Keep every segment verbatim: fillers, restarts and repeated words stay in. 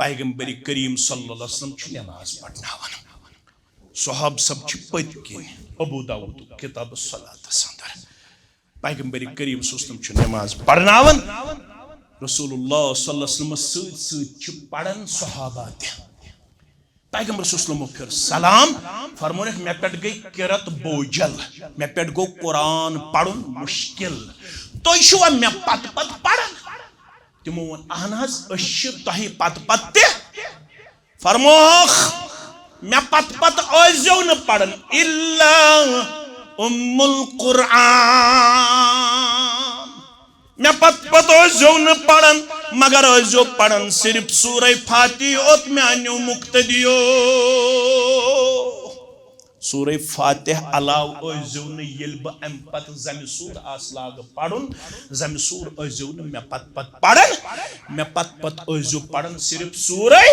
پیغمبر کریم صلی اللہ علیہ وسلم چھُ نماز پرناوان۔ صحابہ صٲب چھِ پٔتۍ کِنۍ، ابو داؤد کتاب الصلاۃ اندر۔ پیغمبر کریم صلی اللہ علیہ وسلم چھُ نماز پرناوان۔ رسول اللہ صلی اللہ علیہ وسلمس سۭتۍ سۭتۍ چھِ پران صحابہ تہِ۔ پیغمبر صلی اللہ علیہ وسلمو پھِر سلام، فرمونکھ، "مےٚ پٮ۪ٹھ گٔے قرت بوجل، مےٚ پٮ۪ٹھ گوٚو قرآن پرُن مشکل، تُہۍ چھِوا مےٚ پتہٕ پتہٕ پران؟" تِمو ووٚن، "اہن حظ، أسۍ چھِ تۄہہِ پتہٕ پتہٕ تہِ۔" فرمووُکھ، "مےٚ پتہٕ پتہٕ ٲسۍزیو نہٕ پران الا ام القرآن۔" مےٚ پتہٕ پتہٕ ٲسۍزیو نہٕ پران، مگر ٲسۍزیو پران صرف سورہ فاتحہ یوت میانیو مقتدیو۔ سورہ فاتحہ علاوٕ ٲسۍزیو نہٕ، ییٚلہِ بہٕ امہِ پتہٕ زمہِ سور آسہٕ لاگہٕ پرُن، زمہِ سور ٲسۍزیو نہٕ مےٚ پتہٕ پتہٕ پران، مےٚ پتہٕ پتہٕ ٲسۍزیو پران صرف سورہ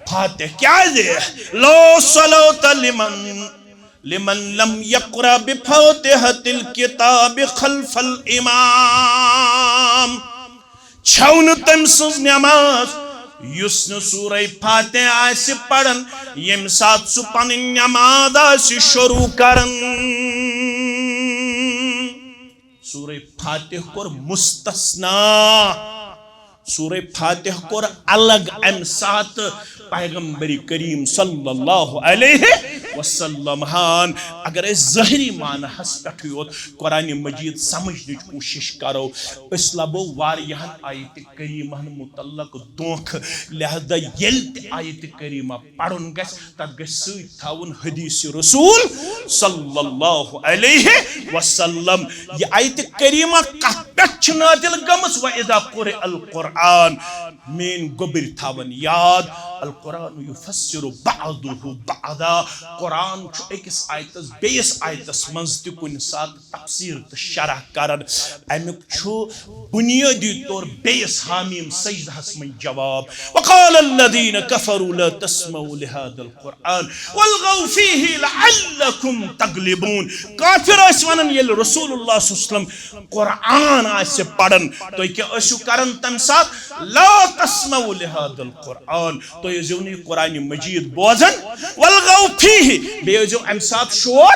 فاتحہ۔ کیازِ؟ لا صلاۃ لمن لمن لم یقرأ بفاتحة الکتاب خلف الامام۔ چھو نہٕ تٔمۍ سٕنٛز نماز یُس نہٕ سورہ فاتحہ آسہِ پران، ییٚمہِ ساتہٕ سُہ پنٕنۍ نماز آسہِ شروع کران۔ سورہ فاتحہ کوٚر مستثنا، سورہ فاتحہ کوٚر الگ امہِ ساتہٕ پیغمبر کریم صلی اللہ علیہ وسلم ہن۔ اگر أسۍ ظٲہری معنہس پٮ۪ٹھٕے یوت قرآن مجید سمجھنٕچ کوٗشش کرو، أسۍ لبو واریاہن آیت کریمہن متعلق دھوکہ۔ لہذا ییٚلہِ تہِ آیت کریمہ پرُن گژھِ، تتھ گژھِ سۭتۍ تھاوُن حدیث رسول صلی اللہ علیہ وسلم۔ یہ آیت کریمہ کتھ پٮ۪ٹھ چھِ نازل گٔمٕژ؟ وَإِذَا قُرِئَ الْقُرْآنُ، میٲنۍ گوٚبٕرۍ تھاوَن یاد، القرآن یفسر بعضہ بعضا، قرآن چھُ أکِس آیتس بیٚیِس آیتس منٛز تہِ کُنہِ ساتہٕ تفسیر تہٕ شرح کران۔ امیُک چھُ بنیٲدی طور بیٚیِس حامیم سجدہس منٛز جواب۔ وقال الذين كفروا لا تسمعوا لهذا القرآن والغوا فيه لعلكم تغلبون۔ کافر ٲسۍ ونان، ییٚلہِ رسول اللہ صلی اللہ علیہ وسلم قرآن آسہِ پران، تُہۍ کیٛاہ ٲسِو کران تمہِ ساتہٕ؟ لا تسمعوا لهذا القرآن، تُہۍ ٲسۍزیو نہٕ یہِ قرآن مجید بوزان۔ والغوا فيه، بیٚیہِ ٲسۍزیو امہِ ساتہٕ شور۔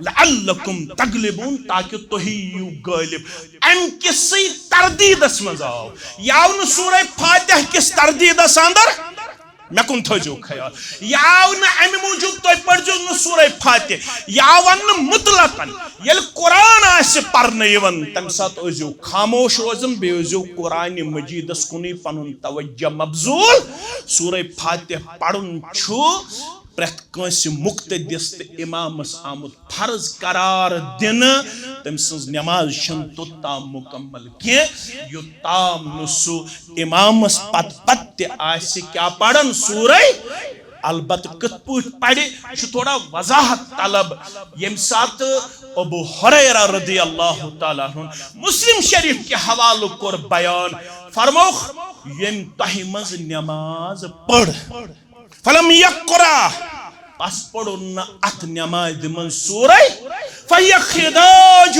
لعلکم تغلبون، تاکہ تُہی یِیِو غٲلب۔ امہِ کِسٕے تردیٖدس منٛز آو، یہِ آو نہٕ سورہ فاتحہ کِس تردیٖدس اندر، مےٚ کُن تھٲیزیو خیال، یہِ آو نہٕ امہِ موٗجوٗب تُہۍ پٔرزیو نہٕ سورہ فاتحہ، یہِ آو وننہٕ مطلقاً۔ ییٚلہِ قرآن آسہِ پرنہٕ یِوان، تمہِ ساتہٕ ٲسۍزیو خاموش روزان، بیٚیہِ ٲسۍزیو قرآن مجیدس کُنُے پنُن توجہ مبذول۔ سورہ فاتحہ پرُن چھُ پرٛٮ۪تھ کٲنٛسہِ مقتدِس تہٕ امامس آمُت فرض قرار دِنہٕ۔ تٔمۍ سٕنٛز نماز چھَنہٕ توٚت تام مکمل کینٛہہ، یوٚت تام نہٕ سُہ امامس پتہٕ پتہٕ تہِ آسہِ کیٛاہ پران؟ سورہ۔ البتہٕ کِتھ پٲٹھۍ پرِ، چھُ تھوڑا وضاحت طلب۔ ییٚمہِ ساتہٕ ابو ہریرہ رضی اللہ تعالیٰ عنہ مسلم شریف کہِ حوالہٕ کوٚر بیان، فرمووُکھ، ییٚمۍ تۄہہِ منٛز نماز پٔر، فلم یقرا، پس پوٚرُن نہٕ اتھ نمازِ منٛز سورہ، فہی خداج،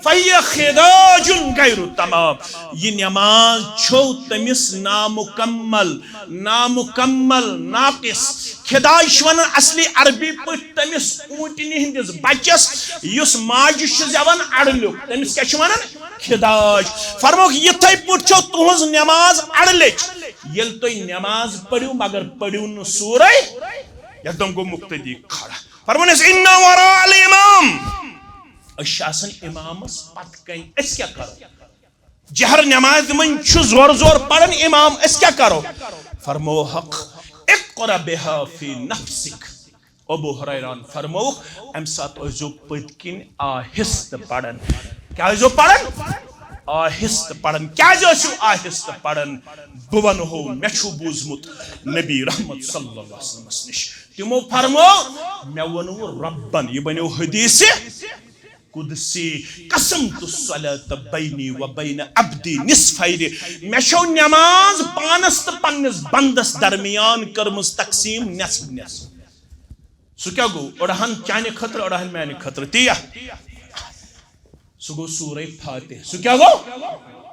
فہی خداج غیر تمام۔ یہ نماز چھو تٔمِس نامکمل، نامکمل، ناقص۔ خداج چھِ ونان اصلی عربی پٲٹھۍ تٔمِس اوٗنٹنہِ ہٕنٛدِس بچس، یُس ماجہِ چھِ زٮ۪وان اڑلیُک، تٔمِس کیٛاہ چھِ ونان؟ خداج۔ فرمووُکھ، یِتھے پٲٹھۍ چھو تُہنٛز نماز اڑلِچ۔ ییٚلہِ تُہۍ نماز پٔرِو، مگر پٔرِو نہٕ سورہ۔ یتھ دۄن گوٚو مقتدی کھڑا۔ فرموونس، "انا وراء الامام"۔ أسۍ چھِ آسان امامس پتہٕ کنۍ، أسۍ کیٛاہ کرو؟ جہر نمازِ منٛز چھُ زور زور پران امام، أسۍ کیٛاہ کرو؟ فرمووُکھ، "اقرأ بها في نفسك"۔ ابو ہریران فرمووُکھ، امہِ ساتہٕ ٲسۍزیو پٔتۍ کِنۍ آہستہٕ پران۔ کیٛاہ ٲسۍزیو پران؟ آہستہٕ پران۔ کیٛازِ ٲسِو آہستہٕ پران؟ بہٕ ونہو، مےٚ چھُ بوٗزمُت نبی رحمت صلی اللہ علیہ وسلمس نِش۔ تِمو فرموو، مےٚ ووٚنوٕ رۄبن، یہِ بنیو حدیث قدسی، "قسمت الصلاة بینی و بین عبدی نصفین"۔ مےٚ چھو نماز پانس تہٕ پننِس بندس درمیان کٔرمٕژ تقسیٖم نصف نصف۔ سُہ کیٛاہ گوٚو؟ أڑہن چانہِ خٲطرٕ، أڑہن میانہِ خٲطرٕ۔ تی یا؟ سُہ گوٚو سورہ فاتح۔ سُہ کیٛاہ گوٚو؟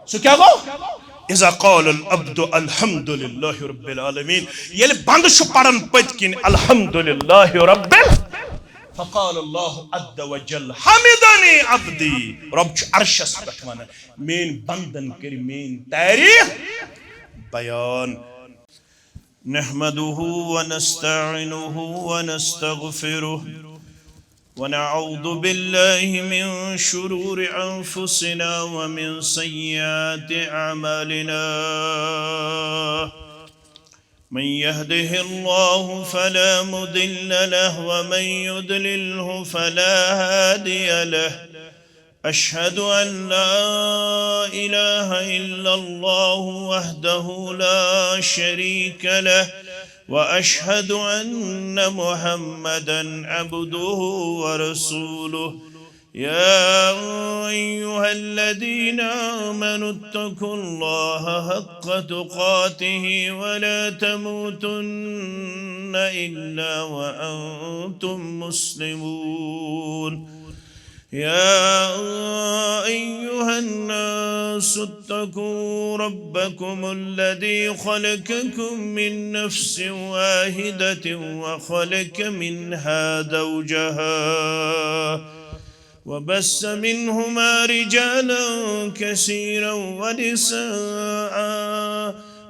سُہ کیٛاہ گوٚو؟ اذا قال العبد الحمد لله رب العالمین، ییٚلہِ بندٕ چھُ پران پٔتۍ کِنۍ الحمد لله رب ال، فقال الله عز وجل حمدني عبدي، رۄب چھُ عرشس پٮ۪ٹھ ونان، میٲنۍ بندن کٔرۍ میٲنۍ تعریف بیان۔ نحمده ونستعينه ونستغفره، ونعوذ بالله من شرور أنفسنا ومن سيئات أعمالنا. من يهده الله فلا مضل له، ومن يضلله فلا هادي له. أشهد أن لا إله إلا الله وحده لا شريك له، وأشهد أن محمدا عبده ورسوله. يا أيها الذين آمنوا اتقوا الله حق تقاته ولا تموتن إلا وأنتم مسلمون. يا أيها الناس اتقوا ربكم الذي خلقكم من نفس واحدة وخلق منها زوجها وبث منهما رجالا كثيرا ونساء،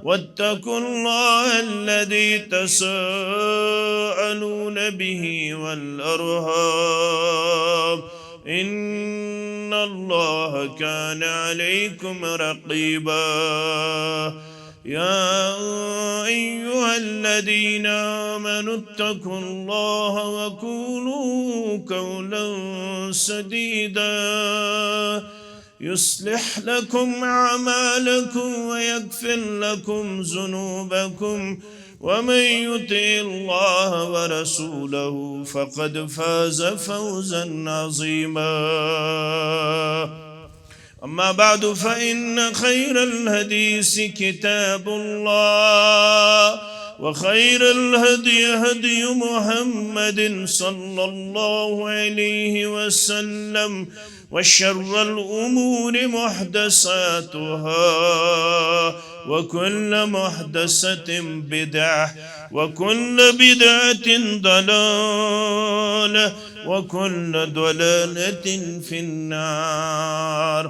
واتقوا الله الذي تساءلون به والأرحام، إن الله كان عليكم رقيبا. يا أيها الذين آمنوا اتقوا الله وقولوا قولا سديدا، يصلح لكم أعمالكم ويغفر لكم ذنوبكم، ومن يطع الله ورسوله فقد فاز فوزا عظيما. أما بعد، فإن خير الحديث كتاب الله، وخير الهدي هدي محمد صلى الله عليه وسلم، وشر الأمور محدثاتها، وكل محدثة بدعة، وكل بدعة ضلالة، وكل ضلالة في النار.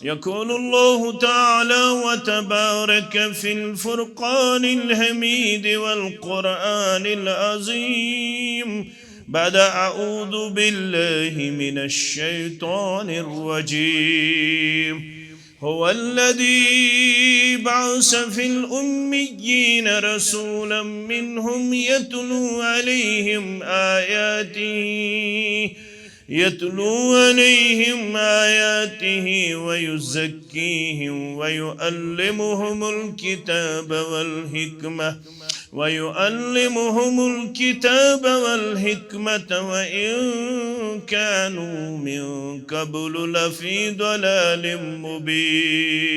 يقول الله تعالى وتبارك في الفرقان الحميد والقرآن العظيم بعد أعوذ بالله من الشيطان الرجيم. هو الذي بعث في الأميين رسولا منهم يتلو عليهم آياته، يتلو عليهم آياته ويزكيهم ويعلمهم الكتاب والحكمة، ويعلمهم الكتاب والحكمة وإن كانوا من قبل لفي ضلال مبين.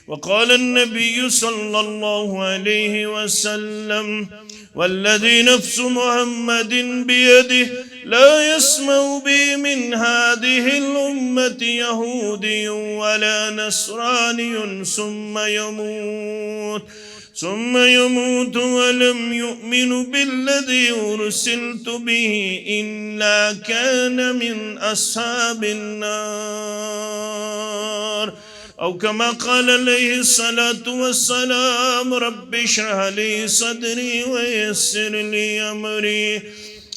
وقال النبي صلى الله عليه وسلم: والذي نفس محمد بيده، لا يسمع بي من هذه الأمة يهودي ولا نصراني ثم يموت، ثم يموت ولم يؤمن بالذي أرسلت به إلا كان من أصحاب النار. أو كما قال عليه الصلاة والسلام: رب اشرح لي صدري ويسر لي أمري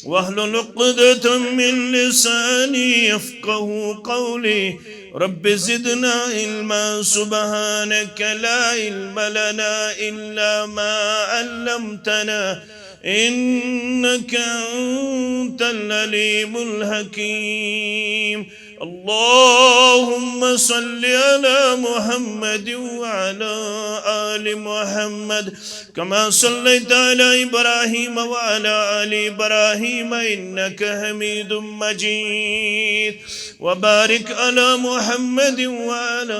واحلل عقدة من لساني يفقه قولي. رب زدنا علما، سبحانك لا علم لنا إلا ما علمتنا، إنك أنت العليم الحكيم. اللهم صل على محمد وعلى آل محمد كما صليت على إبراهيم وعلى آل إبراهيم إنك حميد مجيد. وبارك على محمد وعلى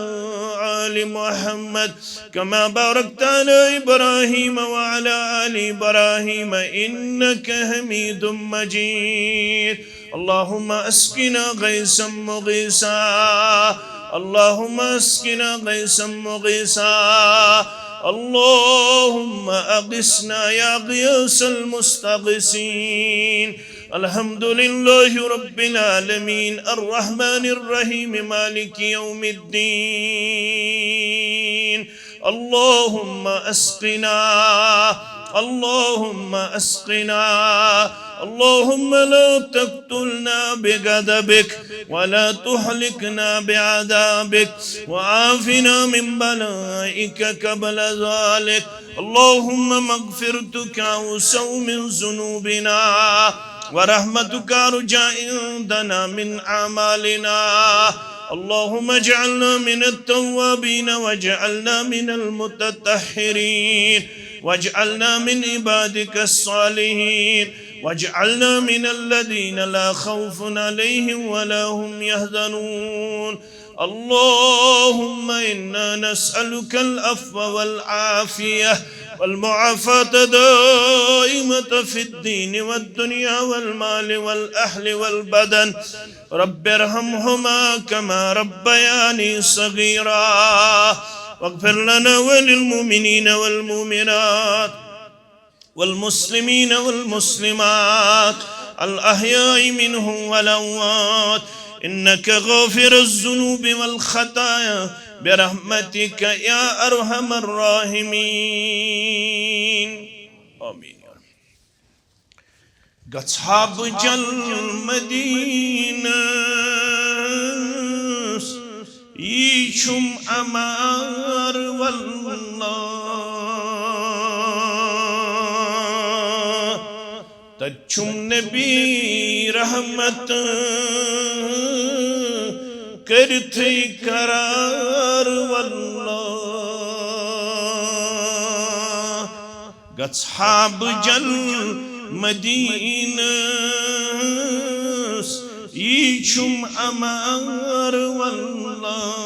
آل محمد كما باركت على إبراهيم وعلى آل إبراهيم إنك حميد مجيد. اللهم اسقنا غيثا مغيثا. اللهم اسقنا غيثا مغيثا. اللهم أغثنا يا غياث المستغيثين. الحمد لله رب العالمين، الرحمن الرحيم، مالك يوم الدين. اللهم اسقنا، اللهم اسقنا، اللهم لا تقتلنا بغضبك ولا تهلكنا بعذابك، وعافنا من بلائك قبل ذلك. اللهم مغفرتك أوسع من ذنوبنا، ورحمتك أرجى عندنا من أعمالنا. اللهم اجعلنا من التوابين واجعلنا من المتطهرين واجعلنا من عبادك الصالحين واجعلنا من الذين لا خوف عليهم ولا هم يحزنون. اللهم إنا نسألك العفو والعافية والمعافاة دائمة في الدين والدنيا والمال والأهل والبدن. رب ارحمهما كما ربياني صغيرا. واغفر لنا وللمؤمنين والمؤمنات والمسلمين والمسلمات الأحياء منهم والأموات، إنك غافر الذنوب والخطايا برحمتك يا أرحم الراحمين. آمين. گژھٕ ہا بہٕ جل مدینس، یی چھُم امر واللہ۔ تتہِ چھُم نبی رحمت کٔرِتھٕے قرار واللہ۔ گژھٕ ہا بہٕ جل مدینس، یی چھُم امر واللہ۔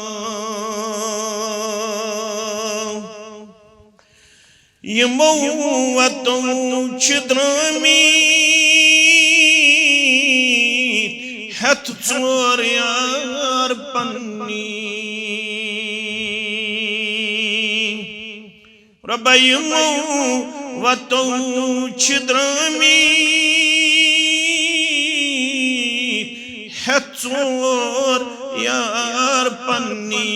یِمو وتو چھِ درٛامٕتۍ ہٮ۪تھ ژور یار پننی۔ رۄبا، یِمو وتو چھِ درٛامٕتۍ ہٮ۪تھ ژور یار پننی۔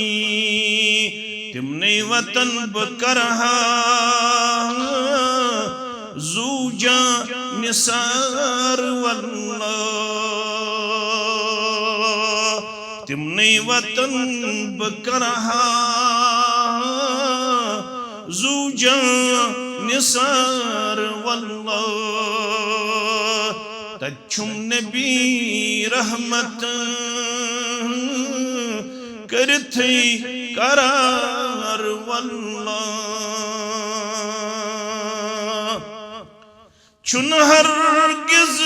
تِمنٕے وتن بہٕ کرٕ ہا زوٗ جان نثار واللہ۔ تِمنٕے وتن بہٕ کرٕ ہا زوٗ جان نثار واللہ۔ تتہِ چھُم نبی رحمت کٔرِتھٕے قرار واللہ۔ چھُنہٕ ہرگز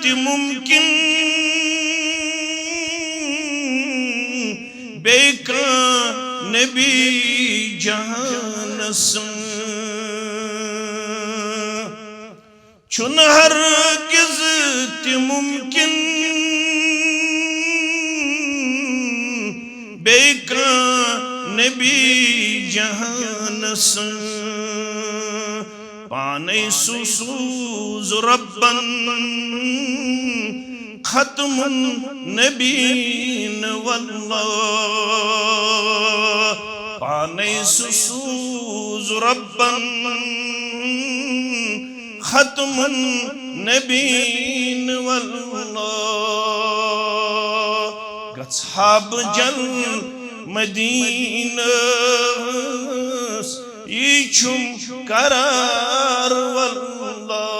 تہِ ممکن بیٚیہِ کانٛہہ نبی جہانس۔ چھُنہٕ ہرگز تہِ ممکن بیٚیہِ کانٛہہ نبی جہانس۔ پانے سوٗز رۄبن ختم النبیین واللہ۔ پانے سوٗز رۄبن ختم النبیین واللہ۔ گژھٕ ہا بہٕ جل مدینس، یی چھُم قرار واللہ۔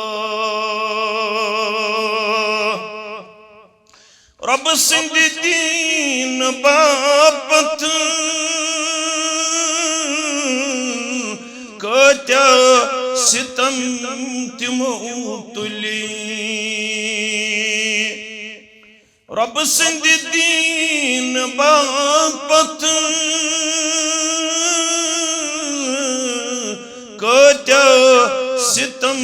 رۄبہٕ سٕنٛدِ دیٖن باپتھ کٲتیٛاہ ستم تِمو تُلۍ۔ رۄبہٕ سٕنٛدِ دیٖن باپتھ کٲتیٛاہ ستم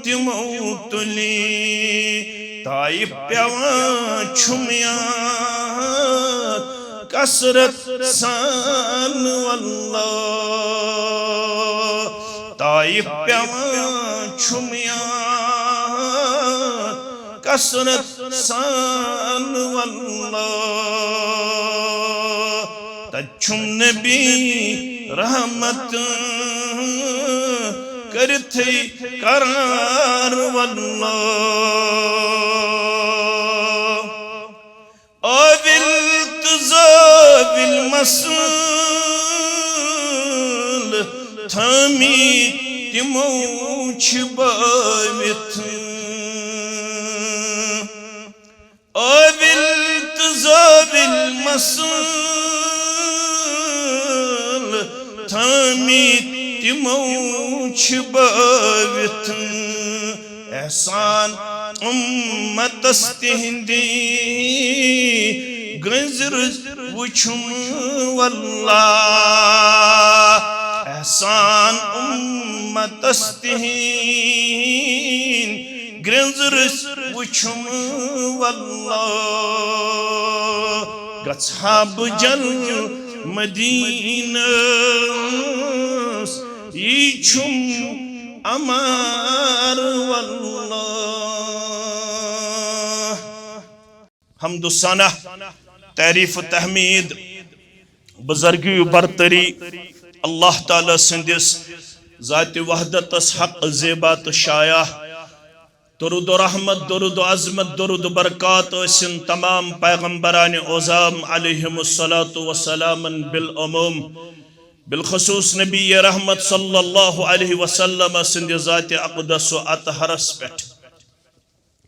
تِمو تُلۍ۔ ٹایپ پیوان چھُم یاد کثرت سان واللہ۔ ٹایپ پیوان چھُم یاد کثرت سان واللہ۔ تتہِ چھُم نبی رحمت کٔرِتھٕے قرار واللہ۔ عاوِل تہٕ زٲوِل مسل تھٲمی تِمو چھِ بٲوِتھ۔ عاوِل تہٕ زٲوِل مسل تھٲمی تِمو چھِ بٲوِتھ۔ احسان اُمتس تِہِنٛدِ گٔنٛزرٕ وٕچھُم واللہ۔ احسان اُمتس تِہِنٛدِ گرٛنٛزرٕ وٕچھُم واللہ۔ گژھٕ ہا بہٕ جل مدینس، یی چھُم امار واللہ۔ حمد و ثنا، تعریف و تحمید، بزرگی و برتری اللہ تعالیٰ سٕنٛدِس ذات وحدتس حق زیبا تہٕ شایع۔ درود و رحمت، درود و عظمت، درود و برکات ٲسِن تمام پیغمبران عظام علیہم الصلاۃ والسلام بالعموم، بالخصوص نبی رحمت صلی اللہ علیہ وسلم سٕنٛدِ ذات اقدس و اطہرس پٮ۪ٹھ۔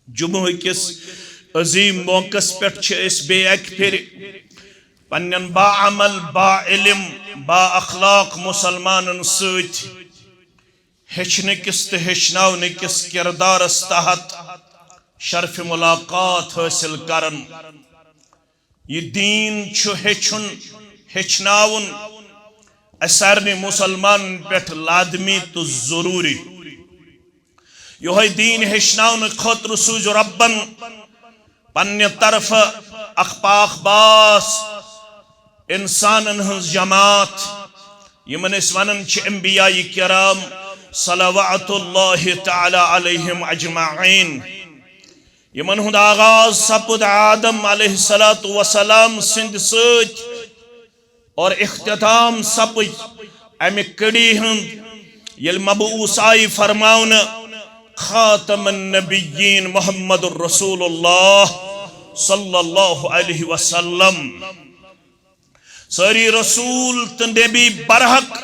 جمعہ کِس عظیم موقعس پٮ۪ٹھ چھِ أسۍ بیٚیہِ اَکہِ پھِرِ پننٮ۪ن باعمل، باعلم، بااخلاق مسلمانن سۭتۍ ہیٚچھنہٕ کِس تہٕ ہیٚچھناونہٕ کِس کردارس تحت شرف ملاقات حٲصِل کران۔ یہِ دیٖن چھُ ہیٚچھُن، ہیٚچھناوُن اَسہِ سارنٕے مُسلمانن پٮ۪ٹھ لازمی تہٕ ضروٗری۔ یِہوٚے دیٖن ہیٚچھناونہٕ خٲطرٕ سوٗز رۄبن پننہِ طرفہٕ اکھ پاک باس انسانن ہٕنٛز جماعت، یِمن أسۍ ونان چھِ انبیاء کرام صلوات اللہ تعالی علیہم اجمعین۔ یِمن ہُنٛد آغاز سپُد آدم علیہ الصلوۃ والسلام سٕنٛدِ سۭتۍ اور اختتام سپٕد امہِ کڑی ہُنٛد، ییٚلہِ مبعوث آیہِ فرماونہٕ خاتم النبیین محمد رسول اللہ صلی اللہ علیہ وسلم۔ سٲری رسول تہٕ نبی برحق،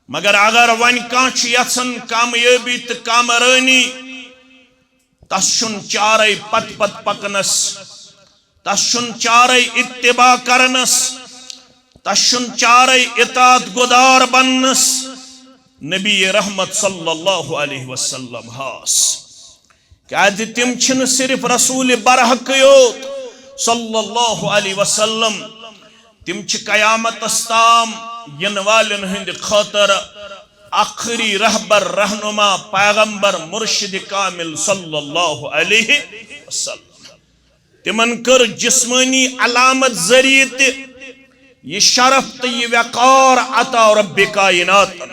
مگر اگر وۄنۍ کانٛہہ چھُ یژھان کامیٲبی تہٕ کامرٲنی، تس چھُنہٕ چارے پتہٕ پتہٕ پکنس، تس چھُنہٕ چارے اتباع کرنس، تس چھُنہٕ چارے اطاعت گدار بننس۔ نبی رحمت صلی اللہ علیہ وسلم ہاس، کیازِ تِم چھِنہٕ صرف رسول برحقٕے یوت صلی اللہ علیہ وسلم، تِم چھِ قیامتس تام یِنہٕ والٮ۪ن ہٕنٛدِ خٲطرٕ آخری رہبر، رہنما، پیغمبر، مرشد کامل صلی اللہ علیہ وسلم۔ تِمن کٔر جسمٲنی علامت ذٔریعہٕ تہِ یہِ شرف تہٕ یہِ وقار عطا رب کائناتن۔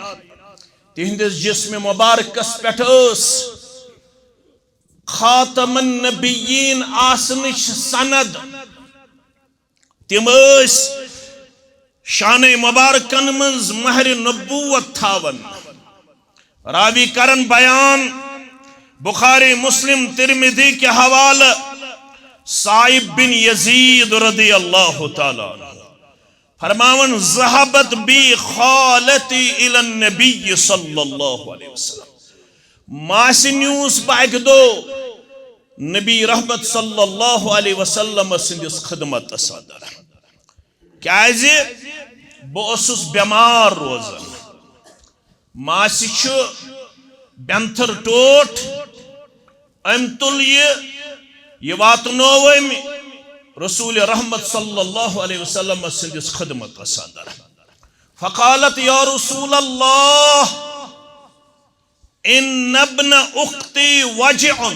تِہنٛدِس جسم مبارکس پٮ۪ٹھ ٲس خاتم النبیین آسنٕچ سند۔ تِم ٲسۍ شانہ مبارکن منٛز مہر نبوت تھاوان۔ راوی کرن بیان بخاری، مسلم، ترمذی کہِ حوالہٕ سائب بن یزید رضی اللہ تعالیٰ عنہ فرماوان، ذہبت بی خالتی الی النبی صلی اللہ علیہ وسلم۔ ماسہِ نیوٗس بہٕ اکہِ دۄہ نبی رحمت صلی اللہ علیہ وسلم سٕنٛدِس خدمتس اندر، کیازِ بہٕ اوسُس بٮ۪مار روزان۔ ماسہِ چھُ بٮ۪نتھٕر ٹوٹھ، أمۍ تُل یہِ، یہِ واتنوو أمۍ رسول رحمت صلی اللہ علیہ وسلم سٕنٛدِس خدمتس اندر۔ فقالت، یا رسول اللہ، ان ابن اختی وجع،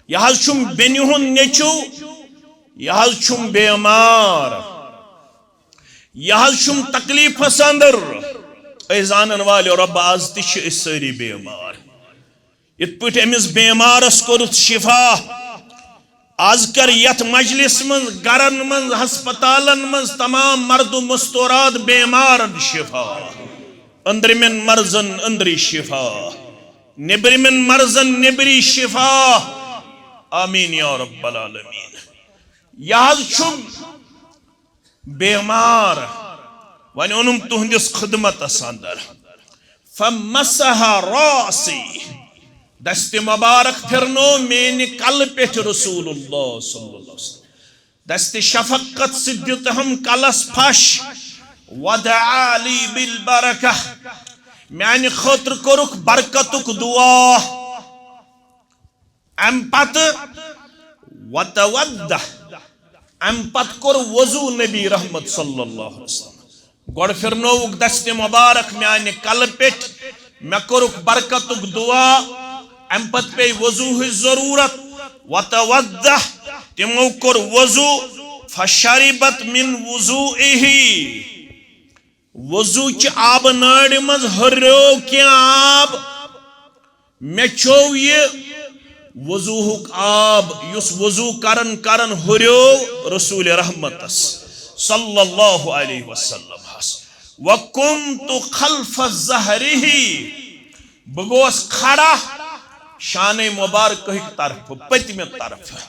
یہِ حظ چھُم بیٚنہِ ہُنٛد نیٚچو، یہِ حظ چھُم بیمار، یہِ حظ چھُم تکلیفس اندر۔ اے زانن والٮ۪و رب، از تہِ چھِ أسۍ سٲری بیمار۔ یِتھ پٲٹھۍ أمِس بیمارس کوٚرُتھ شفا، از کر یتھ مجلس منٛز، گرن منٛز، ہسپتالن منٛز تمام مرد و مستورات بیمارن شفا، أنٛدرمٮ۪ن مرضن أنٛدری شفا، نیٚبرِمٮ۪ن مرضن نیٚبری شفا۔ آمین یا رب العالمین۔ یہِ حظ چھُم بیمار، وۄنۍ اوٚنُم تُہنٛدِس خدمتس اندر۔ فمسح رأسی، دست مبارک پھرنو میانہِ کلہٕ پٮ۪ٹھ رسول اللہ صلی اللہ علیہ وسلم۔ دست شفقت سۭتۍ دیُتہم کلس پھش۔ ودعا لی بالبرکہ، میانہِ خٲطرٕ کوٚرُکھ برکتُک دعا۔ امہِ پتہٕ وتوضا، امہِ پتہٕ کوٚر وضو نبی رحمت صلی اللہ علیہ وسلم۔ گۄڈٕ پھرنووُکھ دستِ مبارک میانہِ کلہٕ پٮ۪ٹھ، مےٚ کوٚرُکھ برکتُک دعا، امہِ پتہٕ پیٚیہِ وضوہٕچ ضروٗرت۔ وتوضا، تِمو کوٚر وضو، فشربت من وضوئه، وضو چہِ آبہٕ نٲرِ منٛز ہُریو کینٛہہ آب، مےٚ چوٚو یہِ وضوہُک آب، یُس وضو کرن کرن ہُریو رسول رحمتس صلی اللہ علیہ وسلم ہس۔ وقمت خلف ظہرہ، بہٕ گوس کھڑا شانہ مبارکہٕکۍ طرفہٕ، پٔتمہِ طرفہٕ۔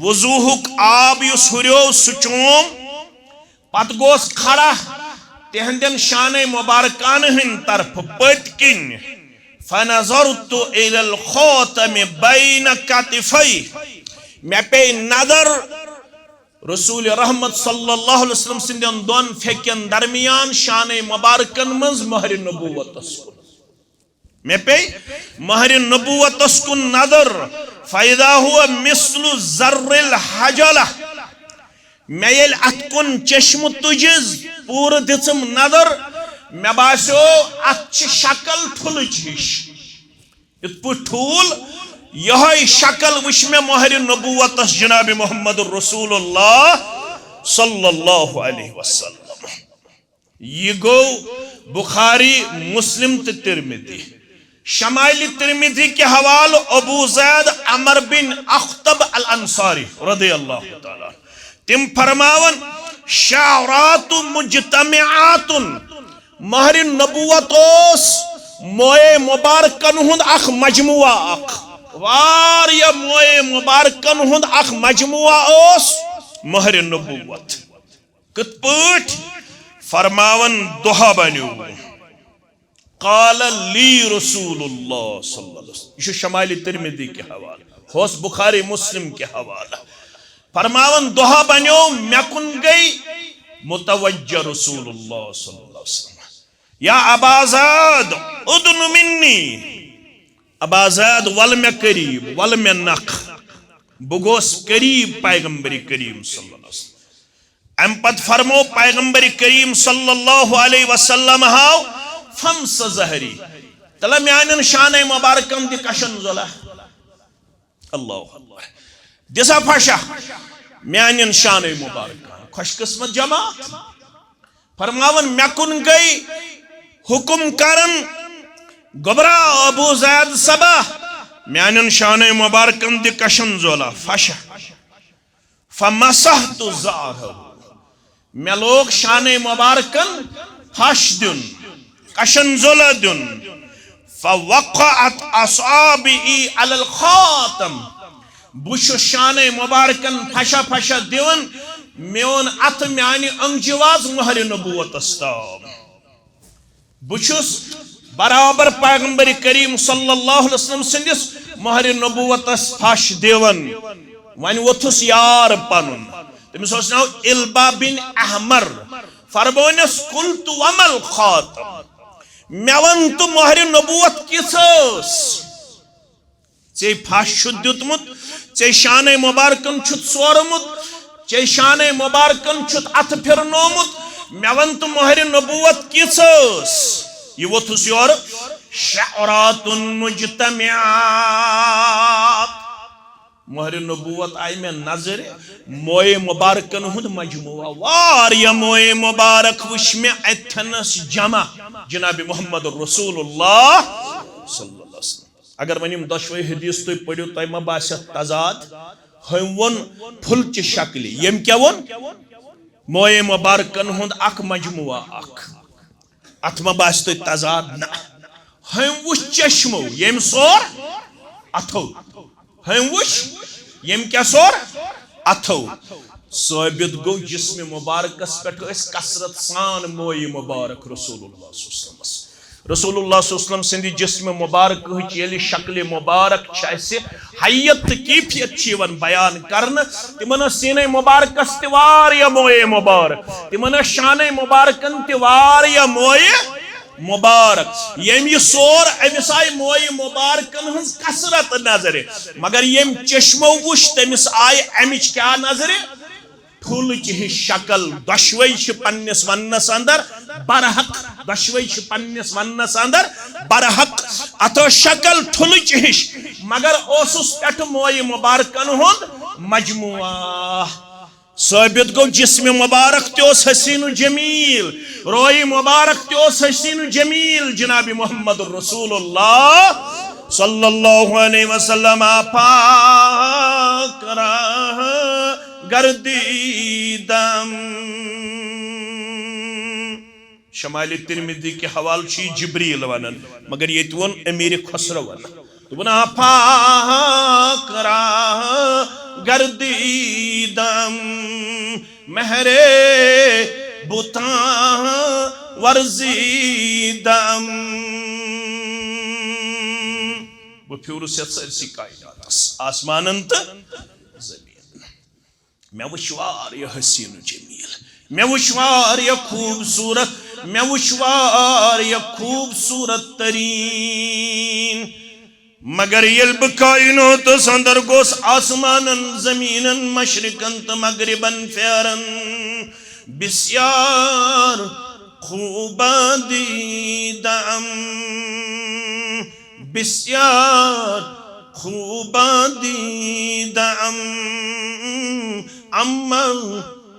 وضوہُک آب یُس ہُریو، سُہ چوم۔ پتہٕ گوس کھڑا تِہنٛدٮ۪ن شانہ مبارکانہٕ ہٕنٛدِ طرفہٕ پٔتۍ کِنۍ۔ فنظرت الی الخاتم بین کتفیہ، مےٚ پیٚیہِ نظر رسول رحمت صلی اللہ علیہ وسلم سٕنٛدٮ۪ن دۄن پھیٚکٮ۪ن درمیان شانہ مبارکن منٛز مہر نبوتس کُن۔ مےٚ پیٚیہِ مہر نبوتس کُن نظر، فاذا هو مثل زر الحجلہ۔ مےٚ ییٚلہِ اتھ کُن چشمہٕ تُجِس، پوٗرٕ دِژٕم نظر، مےٚ باسیو اتھ چھِ شکل ٹھُلٕچ ہِش۔ یِتھ پٲٹھۍ ٹھوٗل، یِہوٚے شکل وٕچھ مےٚ مہر نبوتس جناب محمد رسول اللہ صلی اللہ علیہ وسلم۔ یہِ گوٚو بخاری، مسلم تہٕ ترمذی۔ شمائل ترمذی کہِ حوالہٕ ابو زید عمر بن اخطب الانصاری رضی اللہ تعالیٰ عنہ، تِم فرماوان، شعرات مجتمعات، مہر نبوت اوس موئے مبارکن ہُنٛد اکھ مجموعہ اکھ، واریاہ موئے مبارکن ہُنٛد اکھ مجموعہ اوس مہر نبوت۔ کِتھ پٲٹھۍ؟ فرماوان دۄہا بنیو۔ قال لی رسول اللہ صلی اللہ علیہ وسلم۔ یہِ چھُ شمائل ترمذی کہِ حوالہٕ، ہوس بخاری مسلم کہِ حوالہٕ۔ فرماوان دۄہا بنیو، مےٚ کُن گٔے متوجہ رسول اللہ صلی اللہ علیہ وسلم۔ یا ابا زید، ادن منی۔ ابا زید، ول مےٚ قریب، ول مےٚ نکھ۔ بہٕ گوس قریب پیغمبر کریم صلی اللہ علیہ وسلم۔ امہِ پتہٕ فرمو پیغمبر کریم صلی اللہ علیہ وسلم ہاو، فمس ظہری، تلہ میانٮ۪ن شانہ مبارکن دِ کشن زۄلہ۔ اللہ اکبر۔ دِسا پھشا میانٮ۪ن شانہ مبارکن۔ خوش قسمت جماعت۔ فرماوان، مےٚ کُن گٔے حکم کران، گوٚبرا ابو زید صبا، میانٮ۪ن شانہ مبارکن دِ کشن زۄلہ، پھشہ۔ فمسحت ظہرہ، مےٚ لوگ شانہ مبارکن پھش دیُن، کشن زۄلہ دیُن۔ فوقعت اصابعی علی الخاتم، بہٕ چھُس شانہ مبارکن پھشہ پھشہ دِوان، میون اتھٕ میانہِ انگجہِ واژ مہر نبوتس تام۔ بہٕ چھُس برابر پیغمبر کریم صلی اللہ علیہ وسلم سٕنٛدِس مہر نبوتس پھش دِوان۔ وۄنۍ ووٚتھُس یار پنُن، تٔمِس اوس ناو علبہ بن احمر۔ فرمونس، قلت وما الخاتم، مےٚ وَن تہٕ مہر نبوت کِژھ ٲس؟ ژےٚ پھش چھُتھ دیُتمُت، ژےٚ شانہ مبارکن چھُتھ سورمُت، ژےٚ شانہ مبارکن چھُتھ اتھٕ پھرنومُت، مےٚ وَن تہٕ مہر نبوت کِژھ ٲس؟ یہِ ووٚتھُس یورٕ، شعرات مجتمعات۔ مہر نبوت آیہِ مےٚ نظرِ، موئے مبارکن ہُنٛد مجموعہ، واریاہ موئے مبارک وٕچھ مےٚ اتھنس جمع جناب محمد رسول اللہ صلی اللہ علیہ وسلم۔ اگر وۄنۍ یِم دۄشوے حدیث تُہۍ پٔرِو، تۄہہِ ما باسہِ اَتھ تضاد؟ ہُمۍ ووٚن پھُلچہِ شکلہِ، ییٚمۍ کیٛاہ ووٚن؟ موئے مبارکن ہُنٛد اکھ مجموعہ اکھ۔ اتھ ما باسہِ تۄہہِ تضاد؟ نہ۔ ہُمۍ وُچھ چشمو، ییٚمۍ سور اتھو۔ ہُمۍ وُچھ، ییٚمۍ کیٛاہ سور؟ اتھو۔ ثٲبت گوٚو، جسم مبارکس پٮ۪ٹھ ٲسۍ کثرت سان موئے مبارک رسول اللہ صلی اللہ علیہ وسلمس۔ رسول اللہ صلی اللہ علیہ وسلم سٕنٛدِ جسم مبارکٕچ ییٚلہِ شکلِ مبارک چھِ اَسہِ، حیت تہٕ کیفیت چھِ یِوان بیان کرنہٕ، تِمن ٲس سیٖنے مبارکس تہِ واریاہ موئے مبارک، تِمن ٲس شانَے مبارکن تہِ واریاہ موئے مبارک۔ ییٚمۍ یہِ سور، أمِس آیہِ موئے مبارکن ہٕنٛز کثرت نظرِ، مگر ییٚمۍ چشمو وُچھ، تٔمِس آیہِ اَمِچ کیٛاہ نظرِ؟ ٹھُلٕچ ہِش شکل۔ دۄشوے چھِ پننِس وننس اندر برحق، دۄشوے چھِ پننِس وننس اندر برحق۔ اتھ ٲس شکل ٹھُلٕچ ہِش، مگر اوسُس پٮ۪ٹھٕ موئے مبارکن ہُنٛد مجموعہ۔ ثٲبت گوٚو، جسم مبارک تہِ اوس حسین و جمیل، روئے مبارک تہِ اوس حسین و جمیل، جناب محمد رسول اللہ صلی اللہ علیہ وسلم۔ آفاق راہ گردیدم۔ شمال ترمذی کہِ حوالہٕ چھُ یہِ جبریل ونان، مگر ییٚتہِ ووٚن امیر خسرو ونان۔ دوٚپُن، آفاق راہ گردیدم، مہر بتان ورزیدم۔ بہٕ پھیوٗرُس یَتھ سٲرسٕے کائناتس، آسمانن تہٕ زمین۔ مےٚ وٕچھ واریاہ حسین و جمیل، مےٚ وٕچھ واریاہ خوٗبصوٗرت، مےٚ وٕچھ واریاہ خوٗبصوٗرت تریٖن۔ مگر ییٚلہِ بہٕ کائناتس اندر گوس، آسمانن، زمیٖنن، مشرقن تہٕ مغربن پھیرن، بسیار خوبان دیدم، بسیار خوبان دیدم، اما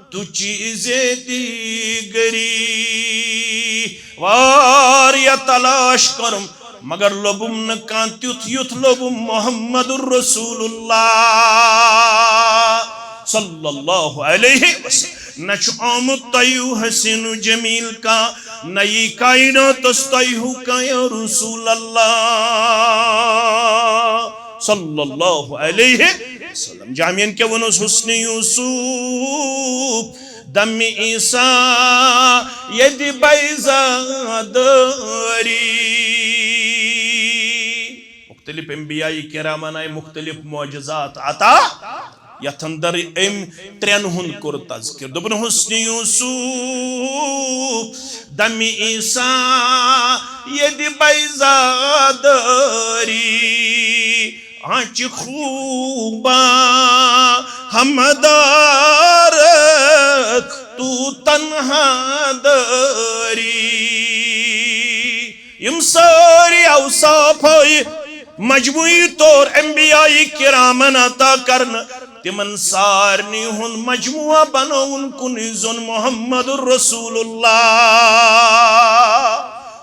تو چیز دیگری۔ واریاہ تلاش کوٚرُم، مگر لوٚبُم نہٕ کانٛہہ تیُتھ، یُتھ لوٚبُم محمد رسول اللہ صلی اللہ علیہ وسلم۔ نہ چھُ آمُت تۄہہِ ہیوٗ حسین و جمیل کانٛہہ، نہ یی کائناتس تۄہہِ ہیوٗ کانٛہہ یا رسول اللہ صلی اللہ علیہ وسلم۔ جامعین کیٛاہ ووٚنُس؟ حسن یوسف دم عیسیٰ یدِ بیضا دٲری۔ مختلف انبیاء کرامن آیہِ مختلف معجزات عطا، یتھ اندر أمۍ ترٛٮ۪ن ہُنٛد کوٚر تذکر۔ دوٚپُن، حسن یوسف دم عیسیٰ یدِ بیضا دٲری، آنچہ خوبان ہمہ دارت تو تنہا دٲری۔ یِم سٲری اوصاف آیہِ مجموعی طور انبیاء کرامن عطا کرنہٕ، تِمن سارنٕے ہُنٛد مجموعہ بنووُن کُنُے زوٚن محمد رسول اللہ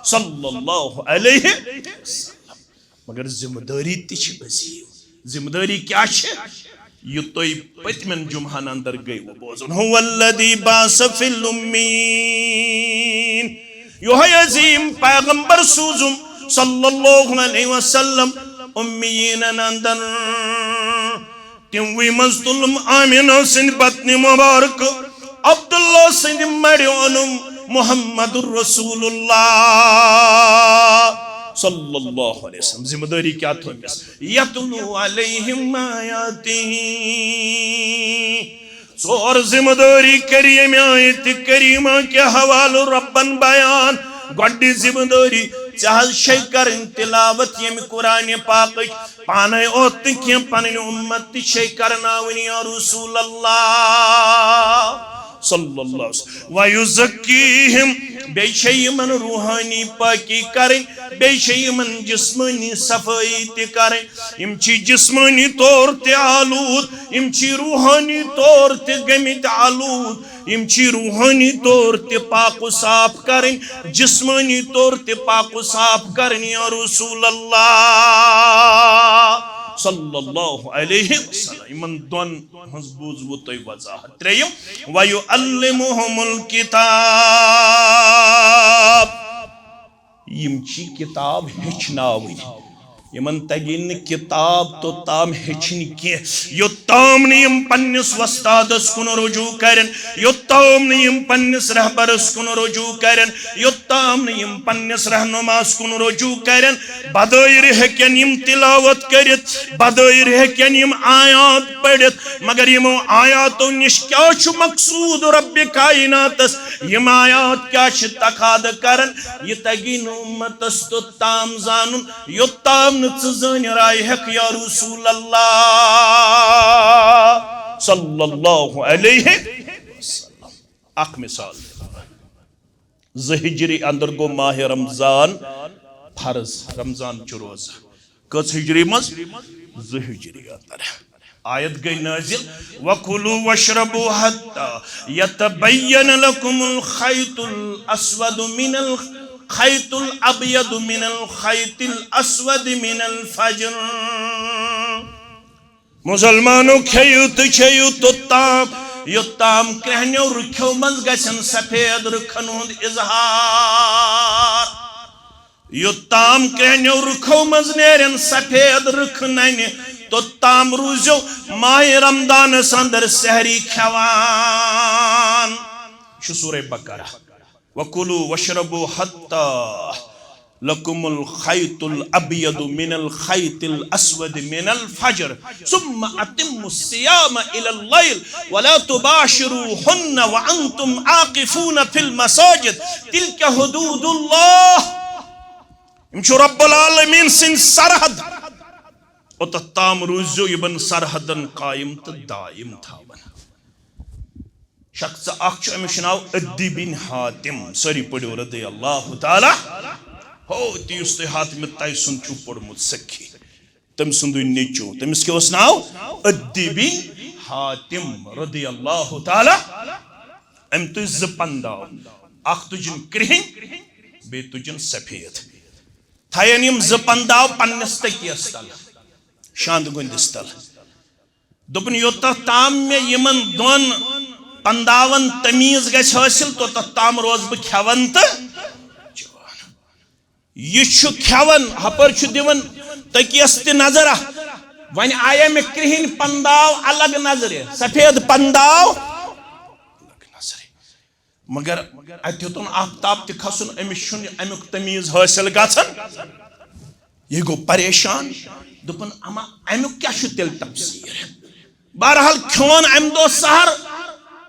صلی اللہ علیہ وسلم۔ مگر ذمہ دٲری تہِ چھِ عظیٖم۔ ذمہ دٲری کیٛاہ چھِ؟ یہِ تۄہہِ پٔتمٮ۪ن جمعہن اندر گٔیوٕ بوزُن۔ هو الذی بعث فی الامیین۔ یِہوٚے عظیٖم پیغمبر سوٗزُم صلی اللہ علیہ وسلم امیٖنن اندر۔ تِموٕے منٛز تُلُم آمینہ سٕنٛدِ بطنِ مبارکہٕ عبداللہ سٕنٛدِ مَرِ اوٚنُم محمد رسول اللہ صلی اللہ علیہ وسلم۔ ذمہ دٲری کیٛاہ تھٲومٕژ؟ یتلو علیہم آیاتہ۔ ژور ذمہ دٲری کٔر ییٚمہِ آیتِ کریمہ کہِ حوالہٕ رۄبن بیان۔ گۄڈٕنِچ ذمہ دٲری، ژےٚ حظ چھے کرٕنۍ تلاوت ییٚمہِ قرآنِ پاکٕچ۔ پانے اوت نہٕ کینٛہہ، پنٕنۍ اُمت تہِ چھے کرناوٕنۍ یا رسول اللہ صلی اللہ علیہ وسلم۔ وَيُزَكِّيهِمْ، بیٚیہِ چھِ یِمن روحٲنی پٲکی کرٕنۍ، بیٚیہِ چھِ یِمن جسمٲنی صفٲیی تہِ کرٕنۍ۔ یِم چھِ جسمٲنی طور تہِ آلود، یِم چھِ روحٲنی طور تہِ گٔمٕتۍ آلود، یِم چھِ روحٲنی طور تہِ پاک و صاف کرٕنۍ، جسمٲنی طور تہِ پاک و صاف کرٕنۍ۔ یا رسول اللہ صلی اللہ علیہ وسلم، یِمن دۄن ہٕنٛز بوٗزوٕ تۄہہِ وضاحت۔ ترٛیٚیِم، وَيُعَلِّمُهُمُ الْكِتَابَ۔ یِم چھِ کِتاب ہیٚچھناوٕنۍ۔ یِمن تَگہِ نہٕ کِتاب توٚتام ہیٚچھِنۍ کینٛہہ، یوٚتام نہٕ یِم پننِس وۄستادس کُن رجوع کرن، یوٚتام نہٕ یِم پننِس رہبرس کُن رجوع کرن، یوٚتام نہٕ یِم پننِس رہنماہس کُن رجوع کرن۔ بدٲیِر ہیٚکن یِم تلاوت کٔرِتھ، بدٲیِر ہیٚکن یِم آیات پٔرِتھ، مگر یِمو آیاتو نِش کیٛاہ چھُ مقصوٗد رب کائناتس؟ یِم آیات کیٛاہ چھِ تقاضہٕ کران؟ یہِ تگی نہٕ اُمتس توٚتام زانُن، یوٚتام نہٕ ژٕ زٲنۍ راے ہیٚکھ، یا رسول اللہ صلی اللہ علیہ وسلم۔ اکھ مثال۔ زٕ ہجری اندر گوٚو ماہ رمضان فرض، رمضان چہِ روزٕ۔ کٔژ ہجری منٛز؟ زٕ ہجری اندر۔ آیت گٔے نٲزِل، وَكُلُوا وَاشْرَبُوا حَتَّى يَتَبَيَّنَ لَكُمُ الْخَيْطُ الْأَسْوَدُ مِنَ الْخَيْطِ الْأَبْيَضِ مِنَ الْخَيْطِ الْأَسْوَدِ مِنَ الْفَجْرِ۔ مسلمانو، کھیٚیِو تہٕ چیٚیِو توٚتام، یوٚتام کرٛہنیو رٕکھیو منٛز گژھن سفید رٕکھن ہُنٛد اظہار، یوٚتام کرٛہنیو رٕکھو منٛز نیرن سفید رٕکھٕ ننہِ، توٚتام روٗزِو ماہِ رمضانس اندر سحری کھٮ۪وان۔ چھُ سورہ بقرہ۔ وَكُلُوا وَاشْرَبُوا حَتَّى لَكُمُ الْخَيْطُ الْأَبْيَضُ مِنَ الْخَيْطِ الْأَسْوَدِ مِنَ الْفَجْرِ ثُمَّ أَتِمُّوا الصِّيَامَ إِلَى اللَّيْلِ وَلَا تُبَاشِرُوهُنَّ وَأَنْتُمْ عَاكِفُونَ فِي الْمَسَاجِدِ تِلْكَ حُدُودُ اللَّهِ۔ یِم چھِ رب العالمین سٕنٛدۍ سرحد۔ اوٚتتھ تام روٗزِو یِمن سرحدن قٲیِم تہٕ دٲیِم تھاوان۔ شخص اکھ چھُ، أمِس چھُ ناو عدی بن حاتم۔ سٲری پٔرِو رضی اللہ تعالیٰ۔ ہو، تہِ یُس تُہۍ حاتم طی سُنٛد چھُو پوٚرمُت سکھی، تٔمۍ سُنٛدُے نیٚچوٗ۔ تٔمِس کیٛاہ اوس ناو؟ عدی بن حاتم رضی اللہ تعالیٰ۔ أمۍ تُج زٕ پنداو، اکھ تُجِن کرٛہِنۍ، بیٚیہِ تُجِن سفید۔ تھایَن یِم زٕ پنداو پننِس تٔکیَس تل، شاندٕ گوٚنٛدِس تل۔ دوٚپُن، یوٚتتھ تام مےٚ یِمن دۄن پنداون تمیٖز گژھِ حٲصِل، توٚتتھ تام روزٕ بہٕ کھٮ۪وان تہٕ چٮ۪وان۔ یہِ چھُ کھٮ۪وان، ہپٲرۍ چھُ دِوان تٔکیَس تہِ نظرہ۔ وۄنۍ آیے مےٚ کرٛہِنۍ پنداو الگ نظرِ، سفید پنداو الگ نظرِ۔ مگر اتہِ ہیوٚتُن آفتاب تہِ کھسُن، أمِس چھُنہٕ امیُک تمیٖز حٲصِل گژھان۔ یہِ گوٚو پریشان، دوٚپُن، اما امیُک کیٛاہ چھُ تیٚلہِ تفسیٖر؟ بہرحال کھیوٚن امہِ دۄہ سحر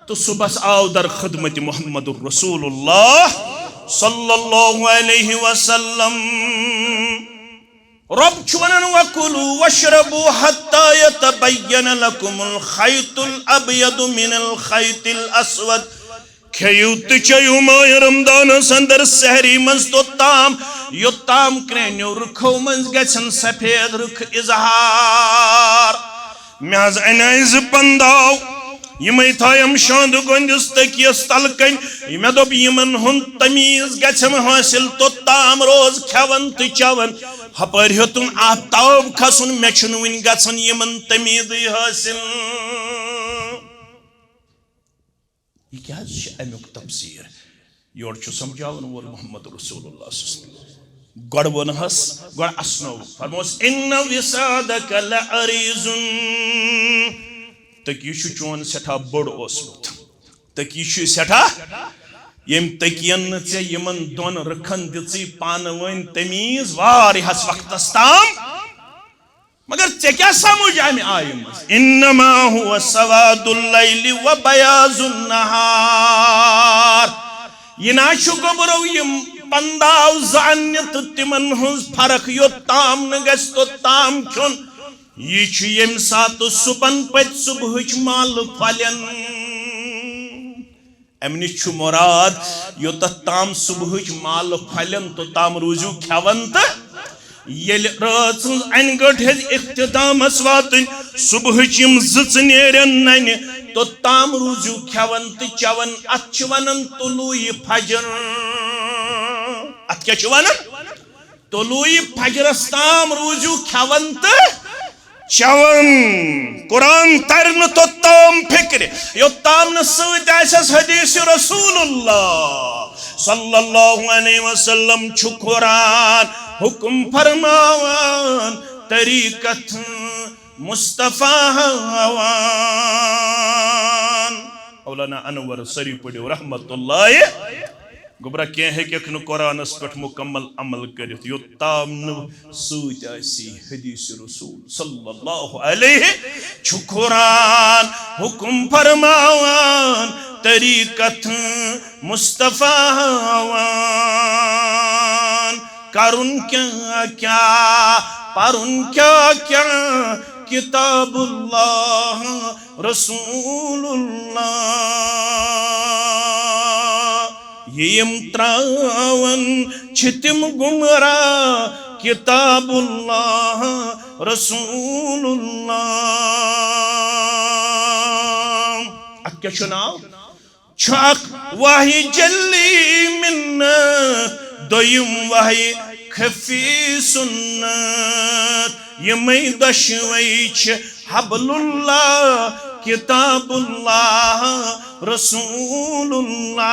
تہٕ صبحس آو در خدمت محمد رسول اللہ صلی اللہ علیہ وسلم۔ رب چھُ ونان، وَكُلُوا وَاشْرَبُوا حَتَّى يَتَبَيَّنَ لَكُمُ الْخَيْطُ الْأَبْيَضُ مِنَ الْخَيْطِ الْأَسْوَدِ۔ کھیٚیِو تہٕ چیٚیِو ماہِ رمضانس اندر سحری منٛز توٚتام، یوٚتام کرٛہنیو رٕکھو منٛز گژھن سفید رٕکھ اظہار۔ مےٚ حظ اَنے زٕ پنداو، یِمے تھایم شاندٕ گۄنٛدِس تٔکیَس تل کنۍ۔ مےٚ دوٚپ، یِمن ہُنٛد تمیٖز گژھٮ۪م حٲصِل، توٚتام روز کھٮ۪وان تہٕ چٮ۪وان۔ ہپٲرۍ ہیوٚتُن آفتاب کھسُن، مےٚ چھُنہٕ وُنہِ گژھان یِمن تمیٖزٕے حٲصِل۔ یہِ کیٛاہ حظ چھِ اَمیُک تفسیٖر؟ یورٕ چھُ سمجھاوَن وول محمد رسول اللہ صلی اللہ علیہ وسلم۔ گۄڈٕ ووٚنہَس، گۄڈٕ اَسنوو۔ فرموس، "إِنَّ وِسَادَكَ لَعَرِيضٌ۔" تہٕ یہِ چھُ چون سٮ۪ٹھاہ بوٚڑ اوسمُت۔ تہٕ یہِ چھُ سٮ۪ٹھاہ، ییٚمۍ تٔکِیَن نہٕ ژےٚ یِمَن دۄن رٕکھَن دِژٕے پانہٕ ؤنۍ تمیٖز واریاہَس وقتَس تام۔ مگر ژےٚ کیٛاہ سمجھ امہِ آیہِ منٛز؟ "إِنَّمَا هُوَ سَوَادُ اللَّيْلِ وَبَيَاضُ النَّهَارِ۔" یہِ نا چھُ گوٚبرو یِم پنداو زاننہِ تہٕ تِمن ہٕنٛز فرق یوٚت تام نہٕ گژھِ توٚت تام کھیوٚن۔ یہِ چھُ ییٚمہِ ساتہٕ صُبحن پتۍ صُبحٕچ مالہٕ پھۄلٮ۪ن۔ امہِ نِش چھُ مراد، یوٚتتھ تام صبحٕچ مالہٕ پھۄلٮ۪ن، توٚتام روٗزِو کھٮ۪وان تہٕ ییٚلہِ رٲژ ہٕنٛز انہِ گٔٹ ہیٚژ اختتامس واتٕنۍ، صبحٕچ یِم زٕژٕ نیرن ننہِ، توٚتام روٗزِو کھٮ۪وان تہٕ چٮ۪وان۔ اتھ چھِ ونان طلوع فجر۔ اتھ کیٛاہ چھِ ونان؟ طلوع فجرس تام روٗزِو کھٮ۪وان تہٕ چٮ۪وان۔ قرآن ترِ نہٕ توٚتام فکرِ، یوٚتام نہٕ سۭتۍ آسٮ۪س حدیث رسول اللہ صلی اللہ علیہ وسلم۔ چھُ قرآن حکم فرماوان، طریقت مصطفیٰ ہاوان۔ مولانا انور سری پڑھیو رحمت اللہ۔ گوٚبرا، کینٛہہ ہیٚکٮ۪کھ نہٕ قرآنس پٮ۪ٹھ مکمل عمل کٔرِتھ، یوٚتام نہٕ سۭتۍ آسی حدیث رسول صلی اللہ علیہ۔ چھُ قرآن حکم فرماوان، طریقت مصطفیٰ ہاوان۔ کرُن کیٛاہ کیٛاہ، پرُن کیٛاہ کیٛاہ، کتاب اللہ رسول اللہ۔ یِم تراوان چھِ تِم گمراہ، کتاب اللہ رسول اللہ۔ اتھ کیٛاہ چھُ ناو؟ چھُ اکھ وحی جلی منت، دوٚیِم وحی خفی سنت۔ یِمے دۄشوے چھِ حبل اللہ، کتاب اللہ، رسول اللہ۔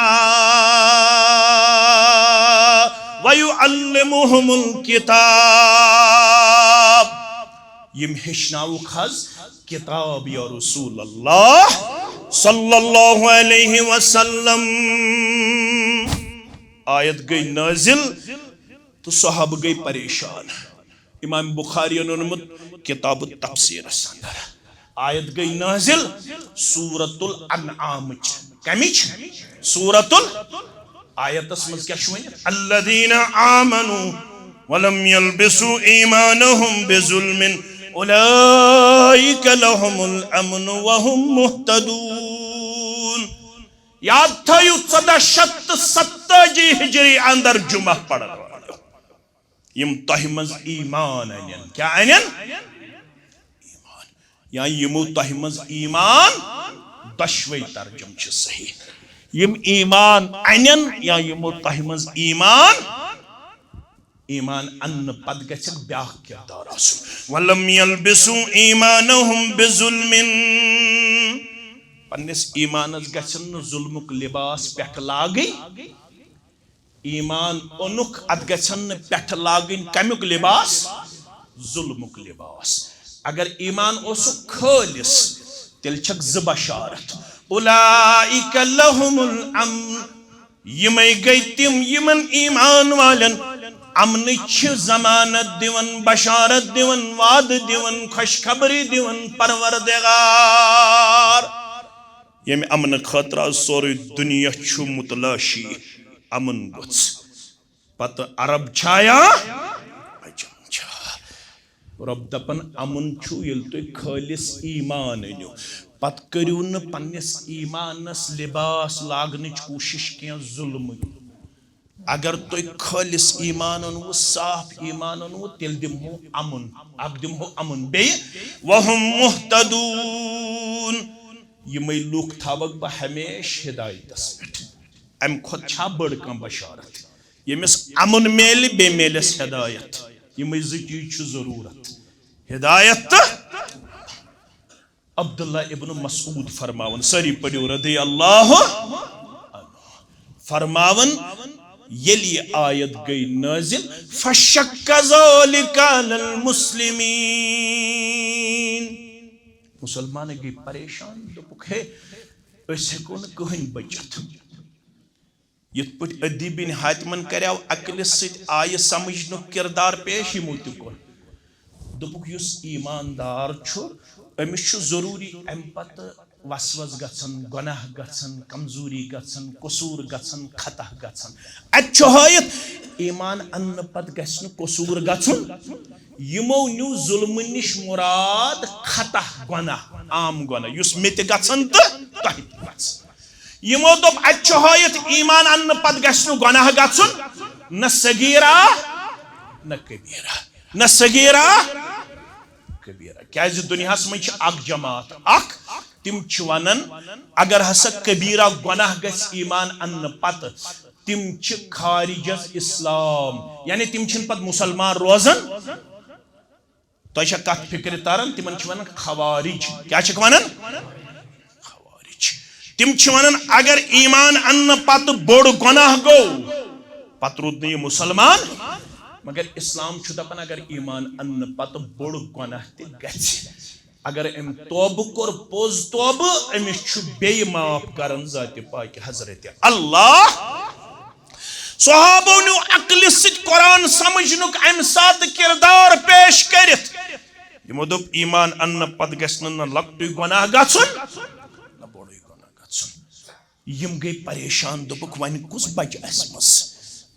ویعلمہم الکتاب۔ یِم ہیٚچھناوُکھ حظ کتاب یا رسول اللہ صلی اللہ علیہ وسلم۔ آیت گٔے نٲزِل تہٕ صحابہٕ گٔے پریشان۔ امام بخاری یَن اوٚنمُت کتاب التفسیرس اندر۔ آیت گٔے نٲزِل سورۃ الانعامٕچ۔ کمِچ؟ سورۃ ال-، آیتس منٛز کیٛاہ چھُ ؤنِتھ؟ الذین آمنوا ولم یلبسوا ایمانہم بظلم اولئک لہم الامن وہم مہتدون۔ یاد تھٲیِو، ژۄدہ شیٚتھ تہٕ ستتٲجی ہجری اندر جمعہ پرن والٮ۪و، یِم تۄہہِ منٛز ایمان انن۔ کیٛاہ انن؟ ایمان۔ یا یِمو تۄہہِ منٛز ایمان، دۄشوے ترجمہٕ چھِ صحیح۔ یِم ایمان انن یا یِمو تۄہہِ منٛز ایمان، ایمان اننہٕ پتہٕ گژھکھ بیاکھ کردار آسُن۔ ولم یلبسوا ایمانہم بظلم۔ پننِس ایمانس گژھن نہٕ ظلمُک لباس پٮ۪ٹھٕ لاگٕنۍ۔ ایمان اوٚنُکھ، اتھ گژھن نہٕ پٮ۪ٹھٕ لاگٕنۍ کمیُک لباس؟ ظلمُک لباس۔ اگر ایمان اوسُکھ خٲلص، تیٚلہِ چھکھ زٕ بشارت۔ اولئک لہم الامن، یِمے گٔے تِم یِمن ایمان والٮ۪ن امنٕچ چھِ ضمانت دِوان، بشارت دِوان، وعدٕ دِوان، خوشخبری دِوان پروردگار۔ ییٚمہِ امنہٕ خٲطرٕ آز سورُے دُنیا چھُ متلاشی، امن گوٚژھ۔ پتہٕ عرب چھایا؟ عجم چھا؟ رۄب دپان، امن چھُ ییٚلہِ تُہۍ خٲلص ایمان أنِو۔ پتہٕ کٔرِو نہٕ پننِس ایمانس لباس لاگنٕچ کوٗشش کینٛہہ ظلمٕے۔ اگر تُہۍ خٲلص ایمان اوٚنوُ، صاف ایمان اوٚنوُ، تیٚلہِ دِمہو امن۔ اکھ دِمہو امن، بیٚیہِ وہم مہتدون، یِمے لوٗکھ تھاوکھ بہٕ ہمیشہِ ہدایتس پٮ۪ٹھ۔ امہِ کھۄتہٕ چھا بٔڑ کانٛہہ بشارت؟ ییٚمِس امن میلہِ، بیٚیہِ میلٮ۪س ہدایت۔ یِمے زٕ چیٖز چھِ ضروٗرت، ہدایت تہٕ عبداللہ ابن مسعود فرماوان، سٲری پٔرِو رضی اللہ عنہ، فرماوان، ییٚلہِ یہِ آیت گٔے نٲزِل، فشق ذلک علی المسلمین، مسلمانٕے گٔے پریشان، دوٚپُکھ، ہے، أسۍ ہٮ۪کو نہٕ کٕہٕنۍ بٔچِتھ۔ یِتھ پٲٹھۍ عدی بن حاتمن کریو عقلہِ سۭتۍ آیہِ سمجھنُک کردار پیش، یِمو تہِ کوٚر۔ دوٚپُکھ، یُس ایماندار چھُ، أمِس چھُ ضروٗری اَمہِ پتہٕ وسوس گژھن، گۄناہ گژھن، کمزوری گژھن، قصوٗر گژھن، خطا گژھن۔ اَتہِ چھُ ہٲیِتھ، ایمان اننہٕ پتہٕ گژھِ نہٕ قصوٗر گژھُن۔ یِمو نیوٗ ظُلمہٕ نِش مُراد خطا، گۄناہ، عام گۄناہ، یُس مےٚ تہِ گژھن تہٕ تۄہہِ تہِ گژھِ۔ یِمو دوٚپ، اَتہِ چھُ ہٲیِتھ، ایمان اَننہٕ پتہٕ گژھِ نہٕ گۄناہ گژھُن، نہ صغیرہ، نہ کبیرہ، نہ صغیرہ، کبیرہ۔ کیازِ دُنیاہَس منٛز چھِ اکھ جماعت، اکھ، تِم چھِ وَنان، اگر ہسا کبیرہ گۄناہ گژھِ ایمان اَننہٕ پتہٕ، تِم چھِ خارج از اسلام، یعنی تِم چھِنہٕ پتہٕ مُسلمان روزان۔ تۄہہِ چھا کتھ فکرِ تران؟ تِمن چھِ ونان خوارج۔ کیٛاہ چھِکھ ونان؟ خوارج۔ تِم چھِ ونان، اگر ایمان اننہٕ پتہٕ بوٚڑ گۄناہ گوٚو، پتہٕ روٗد نہٕ یہِ مُسلمان، مگر اسلام چھُ دپان، اگر ایمان اننہٕ پتہٕ بوٚڑ گۄناہ تہِ گژھِ، اگر أمۍ توبہٕ کوٚر، پوٚز توبہٕ، أمِس چھُ بیٚیہِ معاف کران ذاتِ پاک حضرت اللہ۔ صحابو نیو عقلہِ سۭتۍ قرآن سمجھنُک امہِ ساتہٕ کردار پیش کٔرِتھ۔ یِمو دوٚپ، ایمان اننہٕ پتہٕ گژھِ نہٕ نہ لۄکٹُے گۄناہ گژھُن، نہ بوٚڑُے گۄناہ گژھُن۔ یِم گٔے پریشان، دوٚپُکھ، وۄنۍ کُس بچہِ اسہِ منٛز؟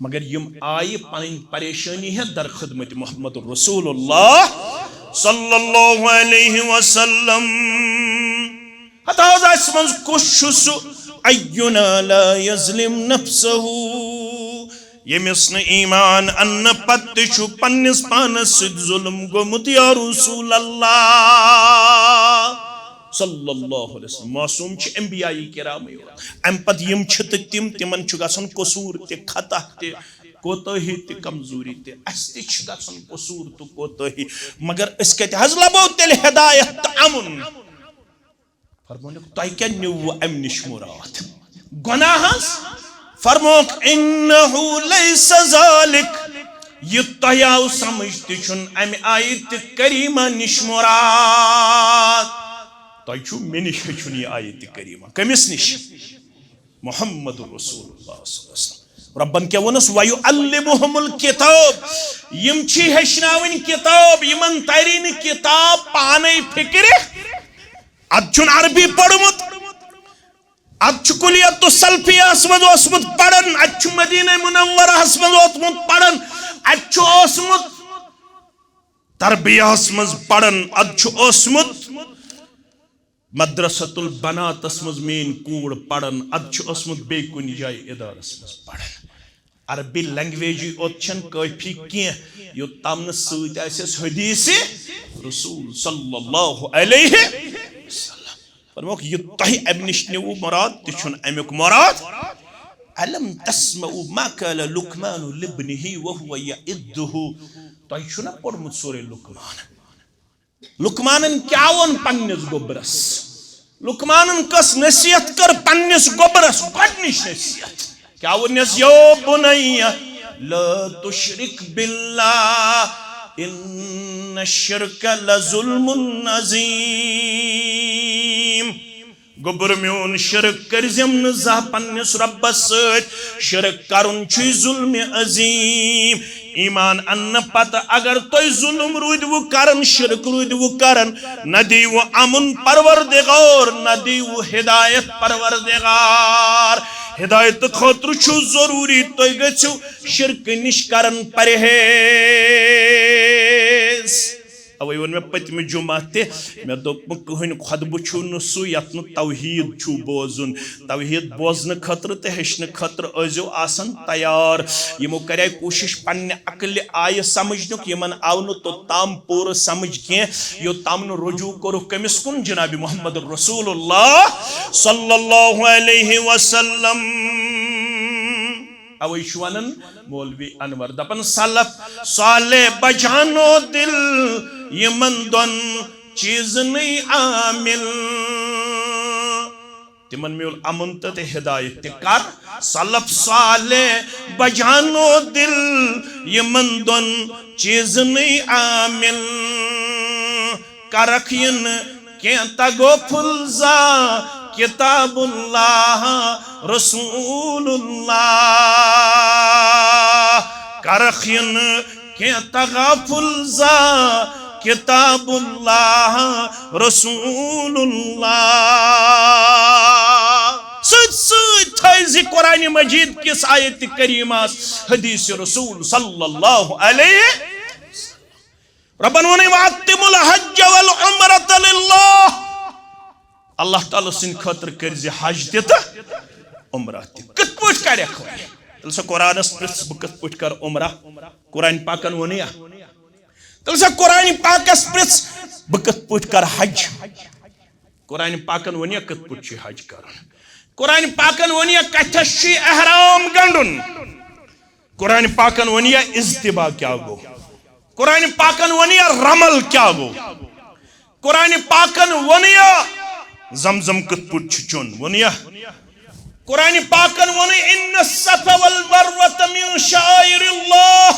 مگر یِم آیہِ پنٕنۍ پریشٲنی ہٮ۪تھ در خدمت محمد رسول اللہ صلی اللہ علیہ وسلم۔ ہتہٕ حظ، اسہِ منٛز کُس چھُ سُہ، اینا لا یظلم نفسہ، ییٚمِس نہٕ ایمان اننہٕ پتہٕ تہِ چھُ پننِس پانس سۭتۍ ظلم گوٚمُت، یا رسول اللہ صلی اللہ علیہ وسلم؟ معصوم چھِ انبیاء کرامٕے یوت، امہِ پتہٕ یِم چھِ تہٕ تِم، تِمن چھُ گژھان قصوٗر تہِ، خطا تہِ، کوتٲہی تہِ، کمزوری تہِ۔ اسہِ تہِ چھِ گژھان قصوٗر تہٕ کوتٲہی، مگر أسۍ کتہِ حظ لبو تیٚلہِ ہدایت تہٕ امُن؟ فرمونُکھ، تۄہہِ کیٛاہ نیوٗوٕ امہِ نِش مراد؟ گۄناہ حظ؟ فرموکھ، انہ لیس ذالک، یہِ تۄہہِ آو سمجھ تہِ چھُنہٕ امہِ آیتِ کریمہ نِش مراد۔ تۄہہِ چھُو مےٚ نِش ہیٚچھُن یہِ آیتِ کریمہ۔ کٔمِس نِش؟ محمد رسول اللہ صلی اللہ علیہ وسلم۔ ربن کیٛاہ ووٚنُس؟ وَیُعَلِّمُهُمُ الْکِتاب۔ یِم چھِ ہیٚچھناوٕنۍ کِتاب، یِمن تَرِ نہٕ کِتاب پانے فِکرِ۔ اَتھ چھُنہٕ عربی پوٚرمُت، اَتھ چھُ کُلیتُ سلفیہس منٛز اوسمُت پران، اَتہِ چھُ مدینہ منورہس منٛز اوسمُت پران، اَتہِ چھُ اوسمُت تربیہس منٛز پران، اَتہِ چھُ اوسمُت مدرسۃ البناتس منٛز میٲنۍ کوٗر پران، ادٕ چھُ اوسمُت بیٚیہِ کُنہِ جایہِ ادارس منٛز پران۔ عربی لینگویجی یوت چھنہٕ کٲفی کینٛہہ، یوٚت تام نہٕ سۭتۍ آسٮ۪س حدیث رسول صلی اللہ علیہ وسلم۔ فرموکھ، یہِ تۄہہِ امہِ نِش نیوٗ مراد، تہِ چھُنہٕ امیُک مراد۔ الم تسمعوا ما قال لقمان لابنه وهو يعظه۔ تۄہہِ چھُنہ پوٚرمُت سورہ لقمان؟ لقمانن کیٛاہ ووٚن پننِس گوٚبرس؟ لقمانن کۄس نصیحت کٔر پننِس گوٚبرس؟ گۄڈنِچ نصیحت کیٛاہ ووٚننس؟ یا بنی لا تشرک باللہ ان الشرک لظلم عظیم۔ گوٚبُر میون، شرک کٔرزٮ۪م نہٕ زانٛہہ پننِس رۄبس سۭتۍ۔ شرک کرُن چھُے ظلمِ عظیم۔ ایمان اننہٕ پتہٕ اگر تُہۍ ظلم روٗدِوٕ کران، شرک روٗدِوٕ کران، نہ دیٖوٕ امُن پروردگار، نہ دیٖوٕ ہدایت پروردگار۔ ہدایت خٲطرٕ چھُ ضروٗری تُہۍ گٔژھِو شرکہٕ نِش کران پرہیز۔ اوے ووٚن مےٚ پٔتمہِ جمعہ تہِ، مےٚ دوٚپ، کٕہٕنۍ خطبہٕ چھُو نہٕ سُہ یَتھ نہٕ توحیٖد چھُو بوزُن۔ توحیٖد بوزنہٕ خٲطرٕ تہٕ ہیٚچھنہٕ خٲطرٕ ٲسۍزیو آسان تیار۔ یِمو کَرے کوٗشِش پننہِ عقلہِ آیہِ سمجھنُک، یِمن آو نہٕ توٚتام پوٗرٕ سمجھ کینٛہہ، یوٚتام نہٕ رجوع کوٚرُکھ کٔمِس کُن؟ جناب محمد رسول اللہ صلی اللہ علیہ وسلم۔ اوے چھُ ونان مولوی انور، دپان، سلف صالح بجانو دل یمن دۄن چیزنٕے عامل۔ تمن میول امن تہٕ، تہٕ ہدایت تہِ۔ کر؟ سلف صالح بجانو دل یمن دۄن چیزنٕے عامل۔ کرکھ یہِ نہٕ کینٛہہ تغافل زانٛہہ، کتاب اللہ رسول اللہ۔ کرکھ یہِ نہٕ کینٛہہ تغافل زانٛہہ، کتاب اللہ رسول اللہ۔ سۭتۍ سۭتۍ تھٲیزِ قرآن مجید کِس آیت کریمس حدیث رسول صلی اللہ علیہ۔ ربن ووٚنُے، وَأَتِمُّ الْحَجَّ وَالْعُمْرَةَ لِلَّهِ۔ اللہ تعالیٰ سٕنٛدِ خٲطرٕ کٔرزِ حج تہِ تہٕ عمرہ تہِ۔ کِتھ پٲٹھۍ کَرٮ۪کھ وۄنۍ؟ تیٚلہِ سا قرآنَس پرٛژھ، بہٕ کِتھ پٲٹھۍ کَرٕ عمرہ؟ قرآن پاکَن ووٚنُے یا؟ تیٚلہِ سا قرآن پاکَس پرٛژھ، بہٕ کِتھ پٲٹھۍ کَرٕ حج؟ قرآن پاکَن ووٚن یا کِتھ پٲٹھۍ چھُ حج کَرُن؟ قرآن پاکَن ووٚن یا کَتھَس چھُ احرام گنٛڈُن؟ قرآن پاکَن ووٚن یا اجتماع کیٛاہ گوٚو؟ قرآن پاکَن ووٚن یا رمل کیٛاہ گوٚو؟ قرآن پاکَن ووٚن یا زمزم کِتھ پٲٹھۍ چھُ چیوٚن؟ ووٚن یا؟ قرآن پاکَن ووٚن، "ان الصفا والمروة من شعائر اللہ،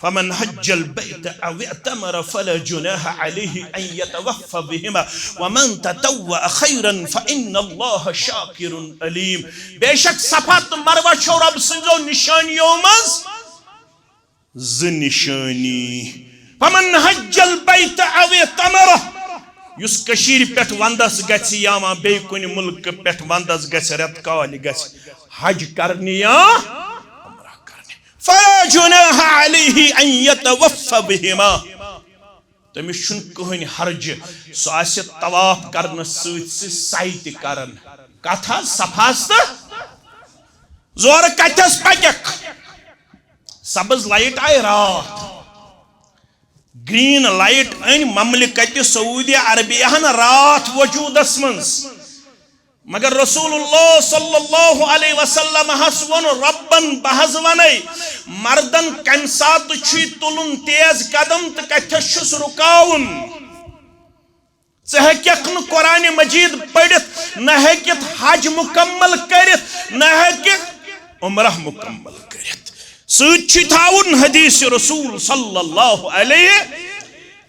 فمن حج البیت او اعتمر فلا جناح علیہ ان یطوف بہما ومن تطوع خیرا فان اللہ شاکر علیم۔" بے شک صفا تہٕ مروہ چھو رب سٕنٛزو نِشٲنیو منٛز زٕ نِشٲنی۔ فمن حج البیت او اعتمر، یُس کٔشیٖرِ پٮ۪ٹھ وندس گژھِ یا وۄنۍ بیٚیہِ کُنہِ مُلکہٕ پٮ۪ٹھ وندس گژھِ، رٮ۪تہٕ کالہِ گژھِ حج کرنہِ یا عمرہ کرنہِ، فلا جناح علیہ ان یطوف بہما، تٔمِس چھُنہٕ کٕہٕنۍ حرجہِ، سُہ آسہِ طواف کرنس سۭتۍ سۭتۍ سعی تہِ کران۔ کتھ حظ صفاہس تہٕ زورٕ کتھس پککھ۔ سبز لائٹ آیہِ راتھ، گرین لائٹ أنۍ مملکت سعودی عربیہ ہن راتھ وجودس منٛز۔ مگر رسول اللہ صلی اللہ علیہ وسلم ہس ووٚن، "ربن، بہٕ حظ ونے، مردن کمہِ ساتہٕ چھُے تُلُن تیز قدم تہٕ کتھس چھُس رُکاوُن؟" ژٕ ہیٚککھ نہٕ قرآن مجید پٔرِتھ، نہ ہیٚکِتھ حج مکمل کٔرِتھ، نہ ہیٚککھ عمرہ مکمل کٔرِتھ۔ سۭتۍ چھُے تھاوُن حدیث رسول صلی اللہ علیہ۔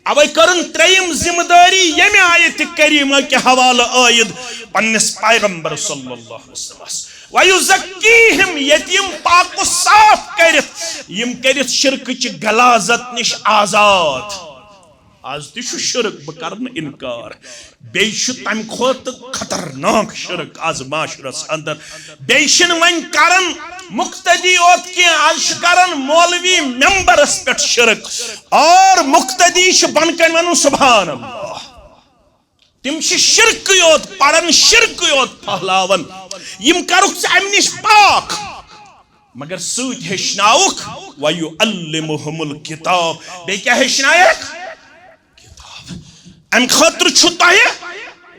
اوے کٔرٕن ترٛیٚیِم ذمہٕ دٲری ییٚمہِ آیتِ کریمہ کہِ حوالہٕ عٲید پننِس پیغمبر صلی اللہ علیہ وسلمس۔ وَيُزَكِّيهِمْ، ییٚتہِ یِم پاک و صاف کٔرِتھ، یِم کٔرِتھ شرکٕچہِ غلاظت نِش آزاد۔ آز تہِ چھُ شرک، بہٕ کرٕ نہٕ انکار۔ بیٚیہِ چھُ تَمہِ کھۄتہٕ خطرناک شرک آز معاشرس اندر۔ بیٚیہِ چھِنہٕ وۄنۍ کران مقتدی یوت کینٛہہ، آز چھِ کران مولوی ممبرس پٮ۪ٹھ شرک، اور مقتدی چھِ بۄنہٕ کنہِ ونان سبحان اللہ۔ تِم چھِ شرکٕے یوت پران، شرکٕے یوت پھہلاوان۔ یِم کرُکھ ژٕ امہِ نِش پاک، مگر سۭتۍ ہیٚچھناوُکھ، وَيُعَلِّمُهُمُ الْكِتَابَ۔ بیٚیہِ کیٛاہ ہیٚچھنایَکھ؟ کِتاب۔ امہِ خٲطرٕ چھُ تۄہہِ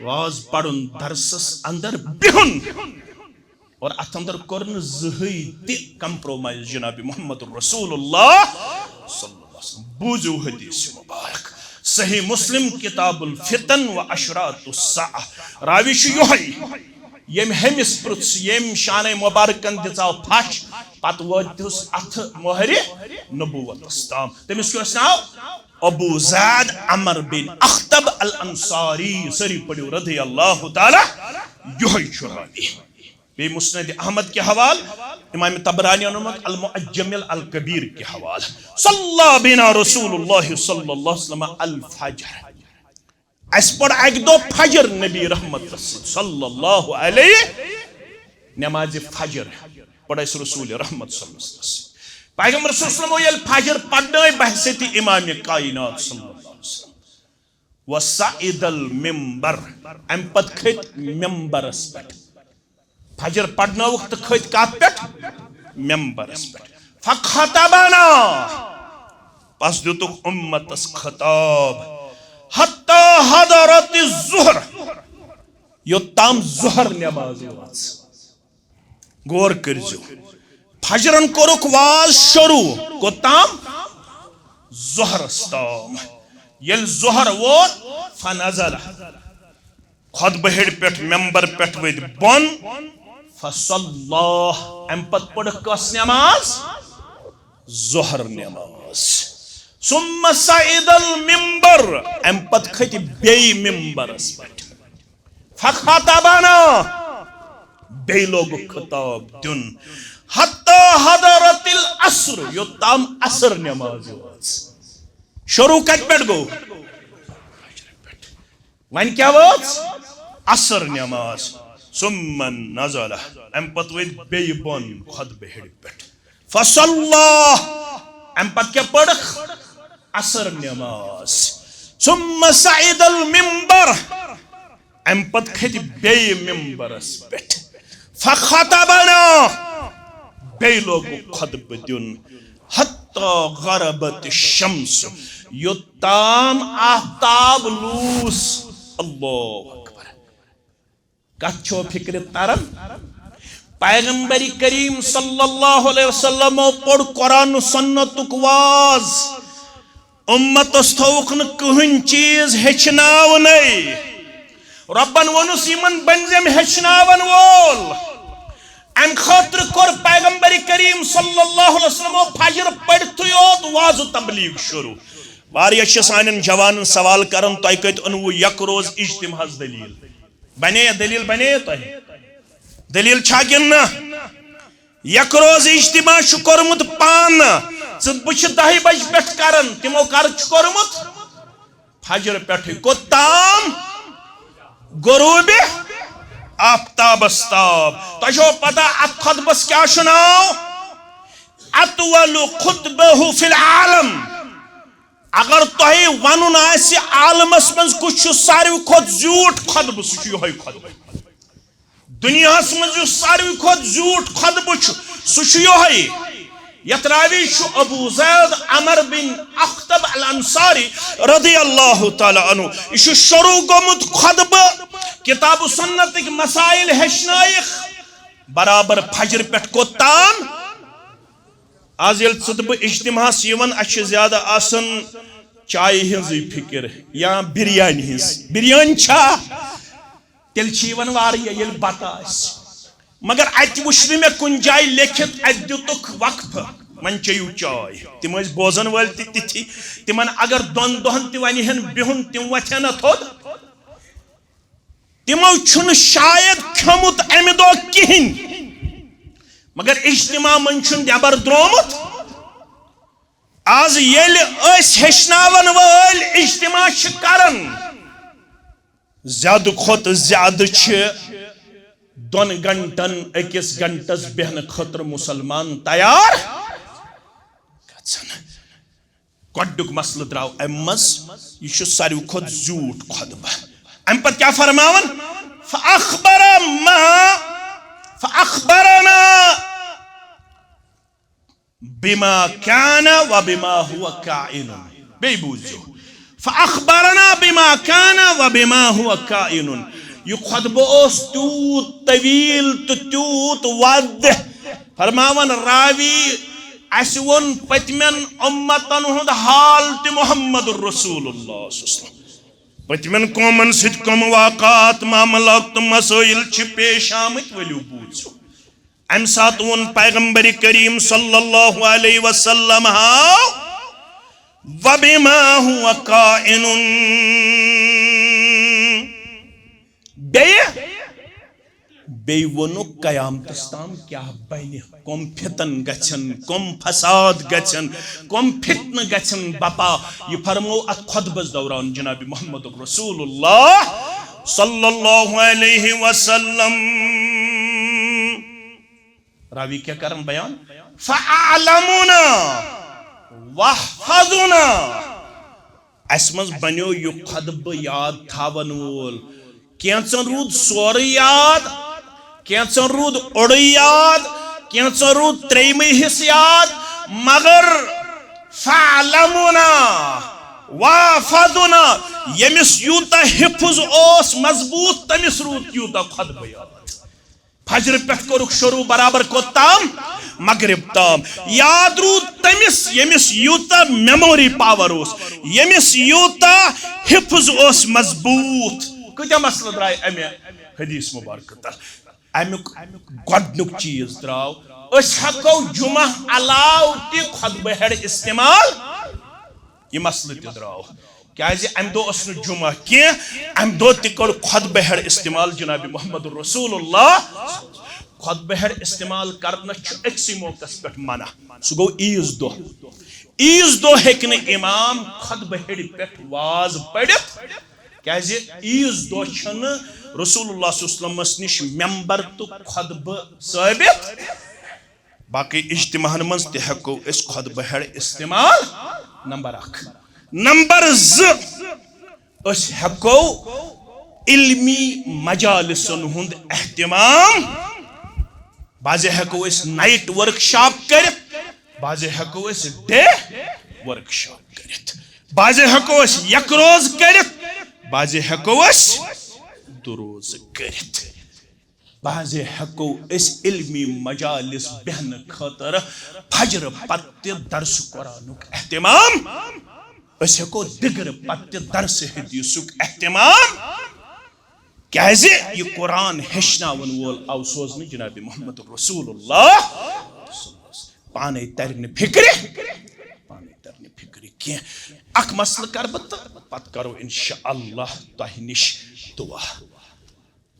واز پرُن، درسس اندر بِہُن۔ اور اتھ اندر کوٚر نہٕ زٕہٕے تہِ کمپرومائز جناب محمد رسول اللہ صلی اللہ علیہ وسلم۔ بوٗزِو حدیث مبارک، صحیح مسلم، کتاب الفتن و اشراط الساعہ۔ راوی چھُ یُہے، ییٚمۍ ہیٚمِس پرُژھ، ییٚمۍ شانَے مبارکن دِژاو پھش، پتہٕ وٲتِس اتھٕ مۄہرِ نبوتس تام۔ تٔمِس کیٛاہ اوس ناو؟ ابو زید عمر بن اخطب الانصاری۔ سٲری پٔرِو رضی اللہ تعالیٰ، یُہے چھُ راوی۔ بیٚیہِ مسند احمد کہِ حوالہٕ، امام طبرانی اوٚنمُت المعجم الکبیر کہِ حوالہٕ۔ صلی بنا رسول اللہ صلی اللہ علیہ وسلم الفجر۔ اسہِ پوٚر اکہِ دۄہ فجر نبی رحمت صلی اللہ علیہ نمازِ فجر پوٚر اسہِ رسول رحمت صلی اللہ علیہ وسلم۔ پیغمبر صلی اللہ علیہ وسلم ییٚلہِ فجر پرنٲے بحیثیت امام کائنات صلی اللہ علیہ وسلم، وصعد المنبر، امہِ پتہٕ کھٔتۍ ممبرس پٮ۪ٹھ۔ فجر پرنٲوُکھ تہٕ کھٔتۍ کتھ پٮ۪ٹھ؟ ممبرس پٮ۪ٹھ۔ فخطبنا، پس دِتُکھ امتس خطاب۔ حتی حضرت الظہر، یوٚتام ظہر نماز وٲژ۔ غور کٔرزیو، فجرن کوٚرُکھ واز شروع، کوٚتام؟ ظہرس تام۔ ییٚلہِ ظہر ووت، فنزل، خطبہٕ ہیٚرِ پٮ۪ٹھ ممبر پٮ۪ٹھ ؤتھۍ بۄن، فصلی، امہِ پتہٕ پٔرٕکھ کۄس نماز؟ ظہر نماز۔ ثم صعد المنبر، امہِ پتہٕ کھٔتۍ بیٚیہِ ممبرس پٮ۪ٹھ۔ فخطبنا، بیٚیہِ لوگُکھ خطاب دیُن۔ حتی حضرت العصر، یوٚتام عصر نماز وٲژ۔ شروع کتہِ پٮ۪ٹھ گوٚو؟ وۄنۍ کیٛاہ وٲژ؟ عصر نماز۔ ثم نزل، امہِ پتہٕ ؤتھۍ بیٚیہِ بۄن خطبہٕ ہیٚرِ پٮ۪ٹھ۔ فصلی، امہِ پتہٕ کیٛاہ پٔرٕکھ؟ عصر نماز۔ ثم صعد المنبر، امہِ پتہٕ کھٔتۍ بیٚیہِ ممبرس پٮ۪ٹھ۔ فخطبنا، بیٚیہِ لوگُکھ خطبہٕ دیُن، حتی غربت الشمس، یوٚتام آفتاب لوٗس۔ اللہ اکبر۔ کتھ چھو فکرِ تران؟ پیغمبر کریم صلی اللہ علیہ وسلمو پوٚر قرآن و سنتُک واز۔ امتس تھووُکھ نہٕ کٕہٕنۍ چیٖز ہیٚچھناونَے۔ رۄبن ووٚنُس، یِمن بٔنزٮ۪م ہیٚچھناون وول۔ امہِ خٲطرٕ کوٚر پیغمبر کریم صلی اللہ علیہ وسلمو فجر پٔرِتھٕے یوت واز و تبلیغ شروع۔ واریاہ چھِ سانٮ۪ن جوانن سوال کران، تۄہہِ کتہِ اوٚنوُ یک روز اجتماعس دلیل؟ بنے یا دلیل، بنے یا تۄہہِ؟ دلیل چھا کِنہٕ نہ؟ یک روز اجتماع چھُ کوٚرمُت پانہٕ۔ ژٕ، بہٕ چھِ دَہہِ بجہِ پٮ۪ٹھ کران، تِمو کر چھُ کوٚرمُت؟ فجر پٮ۪ٹھٕے۔ کوٚت تام؟ غروب آفتابس تام۔ تۄہہِ چھو پتہ اتھ خطبس کیٛاہ چھُ ناو؟ اطول خطبہ فی العالم۔ اگر تۄہہِ ونُن آسہِ عالمس منٛز کُس چھُ ساروی کھۄتہٕ زیوٗٹھ خطبہٕ، سُہ چھُ یِہوٚے خطبہٕ۔ دُنیاہس منٛز یُس ساروی کھۄتہٕ زیوٗٹھ خطبہٕ چھُ، سُہ چھُ یِہوٚے، یتھ راوی چھُ ابو زید عمر بن اخطب الانصاری رضی اللہ تعالیٰ عنہ۔ یہِ چھُ شروع گوٚمُت خطبہٕ، کتاب و سنتٕکۍ مسائل ہیٚچھنٲیِکھ، برابر فجر پٮ۪ٹھ کوٚت تام۔ آز ییٚلہِ ژٕ تہٕ بہٕ اجتماعس یِوان، اَسہِ چھِ زیادٕ آسان چایہِ ہٕنٛزٕے فِکر یا بِریانی ہٕنٛز۔ بِریانی چھا؟ تیٚلہِ چھِ یِوان واریاہ، ییٚلہِ بَتہٕ آسہِ۔ مگر اَتہِ وٕچھ نہٕ مےٚ کُنہِ جایہِ لیکھِتھ، اَتہِ دِتُکھ وقفہٕ، وۄنۍ چیٚیِو چاے۔ تِم ٲسۍ بوزن وٲلۍ تہِ تِتھی، تِمن اگر دۄن دۄہن تہِ وَنہِ ہن بِہُن، تِم وۄتھِ ہن نہ تھوٚد۔ تِمو چھُنہٕ شاید کھیوٚمُت اَمہِ دۄہ کِہیٖنۍ، مگر اجتماع منٛز چھُنہٕ نٮ۪بر درٛامُت۔ آز ییٚلہِ أسۍ ہیٚچھناون وٲلۍ اجتماع چھِ کران، زیادٕ کھۄتہٕ زیادٕ چھِ دۄن گھنٹن، أکِس گھنٹس بیٚہنہٕ خٲطرٕ مُسلمان تیار گژھان۔ گۄڈٕنیُک مسلہٕ درٛاو اَمہِ منٛز، یہِ چھُ ساروی کھۄتہٕ زیوٗٹھ خطبہٕ۔ اَمہِ پتہٕ کیٛاہ فرماوان؟ فَأَخْبَرَ مَا، فَأَخْبَرَنَا بِمَا كَانَ وَبِمَا هُوَ كَائِنٌ۔ بیٚیہِ بوٗزِو، فَأَخْبَرَنَا بِمَا كَانَ وَبِمَا هُوَ كَائِنٌ۔ یہِ خطبہٕ اوس تیوٗت طویل تہٕ تیوٗت وَد۔ فرماوان راوی، اَسہِ ووٚن پٔتمٮ۪ن اُمتن ہُنٛد حال تہِ محمد رسول اللہ صلی اللہ علیہ وسلم۔ پٔتمٮ۪ن قومن سۭتۍ کم واقعات، معاملات تہٕ مسائل چھِ پیش آمٕتۍ، ؤلِو بوٗزِو۔ اَمہِ ساتہٕ ووٚن پیغمبر کریم صلی اللہ علیہ وسلم، ہاو، وَبِمَا هُوَ كَائِنٌ۔ بیٚیہِ، بیٚیہِ ووٚنُکھ قیامتس تام کیٛاہ بنہِ، کم فتن گژھن، کم فساد گژھن، کم فتنہٕ گژھن بپا۔ یہِ فرموو اتھ خطبس دوران جناب محمد رسول اللہ صلی اللہ علیہ وسلم۔ راوی کیٛاہ کرن بیان؟ فَأَعْلَمُنَا وَأَحْفَظُنَا۔ اَسہِ منٛز بنیو یہِ خطبہٕ یاد تھاون وول۔ کینٛژن روٗد سورُے یاد، کینٛژن روٗد اوٚڑُے یاد، کینٛژن روٗد ترٛیٚیِمٕے حصہٕ یاد، مگر فَأَعْلَمُنَا وَأَحْفَظُنَا، ییٚمِس یوٗتاہ حفظ اوس مضبوٗط، تٔمِس روٗد یوٗتاہ خطبہٕ یاد۔ فجر پٮ۪ٹھ کوٚرُکھ شروع، برابر کوٚت تام؟ مغرب تام۔ یاد روٗد تٔمِس، ییٚمِس یوٗتاہ memory power اوس، ییٚمِس یوٗتاہ حفظ اوس مضبوٗط۔ کۭتیٛاہ مسلہٕ درٛاے اَمہِ حدیث مبارکہٕ تل؟ اَمیُک گۄڈٕنیُک چیٖز درٛاو، أسۍ ہٮ۪کو جمعہ علاوٕ تہِ خطبہٕ ہٮ۪ڈ استعمال۔ یہِ مسلہٕ تہِ درٛاو۔ کیٛازِ اَمہِ دۄہ اوس نہٕ جمعہ کینٛہہ، اَمہِ دۄہ تہِ کوٚر خطبہٕ ہٮ۪ڈ استعمال۔ جناب محمد رسول اللہ خطبہٕ ہٮ۪ڈ استعمال کرنس چھُ أکسٕے موقعس پٮ۪ٹھ منع، سُہ گوٚو عیٖذ دۄہ۔ عیٖذ دۄہ ہیٚکہِ نہٕ امام خطبہٕ ہٮ۪ڈِ پٮ۪ٹھ واز پٔرِتھ، کیٛازِ عیٖذ دۄہ چھُنہٕ رسول اللہ صلی اللہ علیہ وسلمس نِش ممبر تہٕ خطبہٕ ثٲبت۔ باقٕے اجتماعن منٛز تہِ ہٮ۪کو أسۍ خطبہٕ ہٮ۪ڈ استعمال، نمبر اکھ۔ نمبر زٕ، أسۍ ہٮ۪کو علمی مجالسن ہُنٛد اہتمام بعضے ہٮ۪کو أسۍ نایٹ ورک شاپ کٔرِتھ، بعضے ہٮ۪کو أسۍ ڈے ورک شاپ کٔرِتھ، بعضے ہٮ۪کو أسۍ یک روز کٔرِتھ، بعضے ہٮ۪کو أسۍ دُ روز کٔرِتھ۔ بعضے ہٮ۪کو أسۍ علمی مجالس بیہنہٕ خٲطرٕ فجرٕ پتہٕ تہِ درس قرآنُک اہتمام، أسۍ ہٮ۪کو دِگرٕ پتہٕ تہِ درس حدیثُک اہتمام۔ کیازِ یہِ قرآن ہیٚچھناوَن وول آو سوزنہٕ جناب محمد رسول اللہ۔ پانے ترِ نہٕ فکرِ، پانے ترِ نہٕ فکرِ کینٛہہ۔ اکھ مسلہٕ کرٕ بہٕ تہٕ پتہٕ کرو انشاءاللہ تۄہہِ نِش دعا۔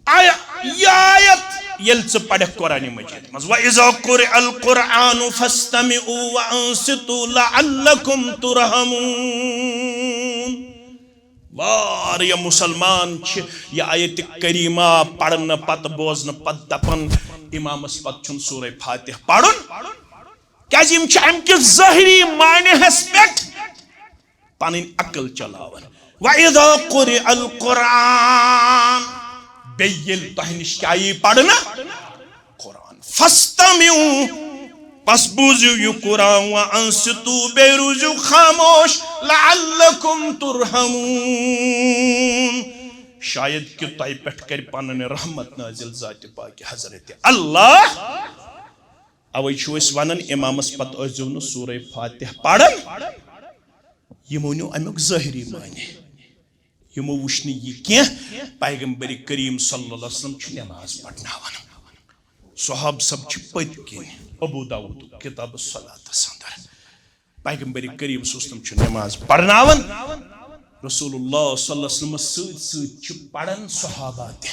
آیا-، یہِ آیت ییٚلہِ ژٕ پرکھ قرآن مجید منٛز، وَإِذَا قُرِئَ الْقُرْآنُ فَاسْتَمِعُوا وَأَنصِتُوا لَعَلَّكُمْ تُرْحَمُونَ۔ واریاہ مسلمان چھِ یہِ آیت کریمہ پرنہٕ پتہٕ، بوزنہٕ پتہٕ دپان، امامس پتہٕ چھُنہٕ سورہ فاتح پرُن، کیازِ یِم چھِ امہِ کِس ظٲہری معنیس پٮ۪ٹھ پنٕنۍ عقل چلاوان۔ وَإِذَا قُرِئَ الْقُرْآنُ، بیٚیہِ ییٚلہِ تۄہہِ نِش کیٛاہ یی پرنہٕ؟ قرآن۔ فَاسْتَمِعُوا، پس بوٗزِو یہِ قرآن، وَأَنصِتُوا، بیٚیہِ روٗزِو خاموش، لَعَلَّكُمْ تُرْحَمُونَ، شاید کہِ تۄہہِ پٮ۪ٹھ کرِ پنٕنۍ رحمت نازل ذاتِ پاکِ حضرت اللہ۔ اوے چھُ أسۍ ونان، امامس پتہٕ ٲسۍزیو نہٕ سورہ فاتح پران۔ یِمو نیوٗ امیُک ظٲہری معنی۔ یِمو وٕچھ نہٕ یہِ کینٛہہ، پیغمبر کریم صلی اللہ علیہ وسلم چھُ نماز پرناوان۔ صحابہ صٲب چھِ پٔتۍ کِنۍ، ابو داؤد کتاب الصلاۃ اندر۔ پیغمبر کریم صلی اللہ علیہ وسلم چھُ نماز پرناوان۔ رسول اللہ صلی اللہ علیہ وسلمس سۭتۍ سۭتۍ چھِ پران صحابہ تہِ۔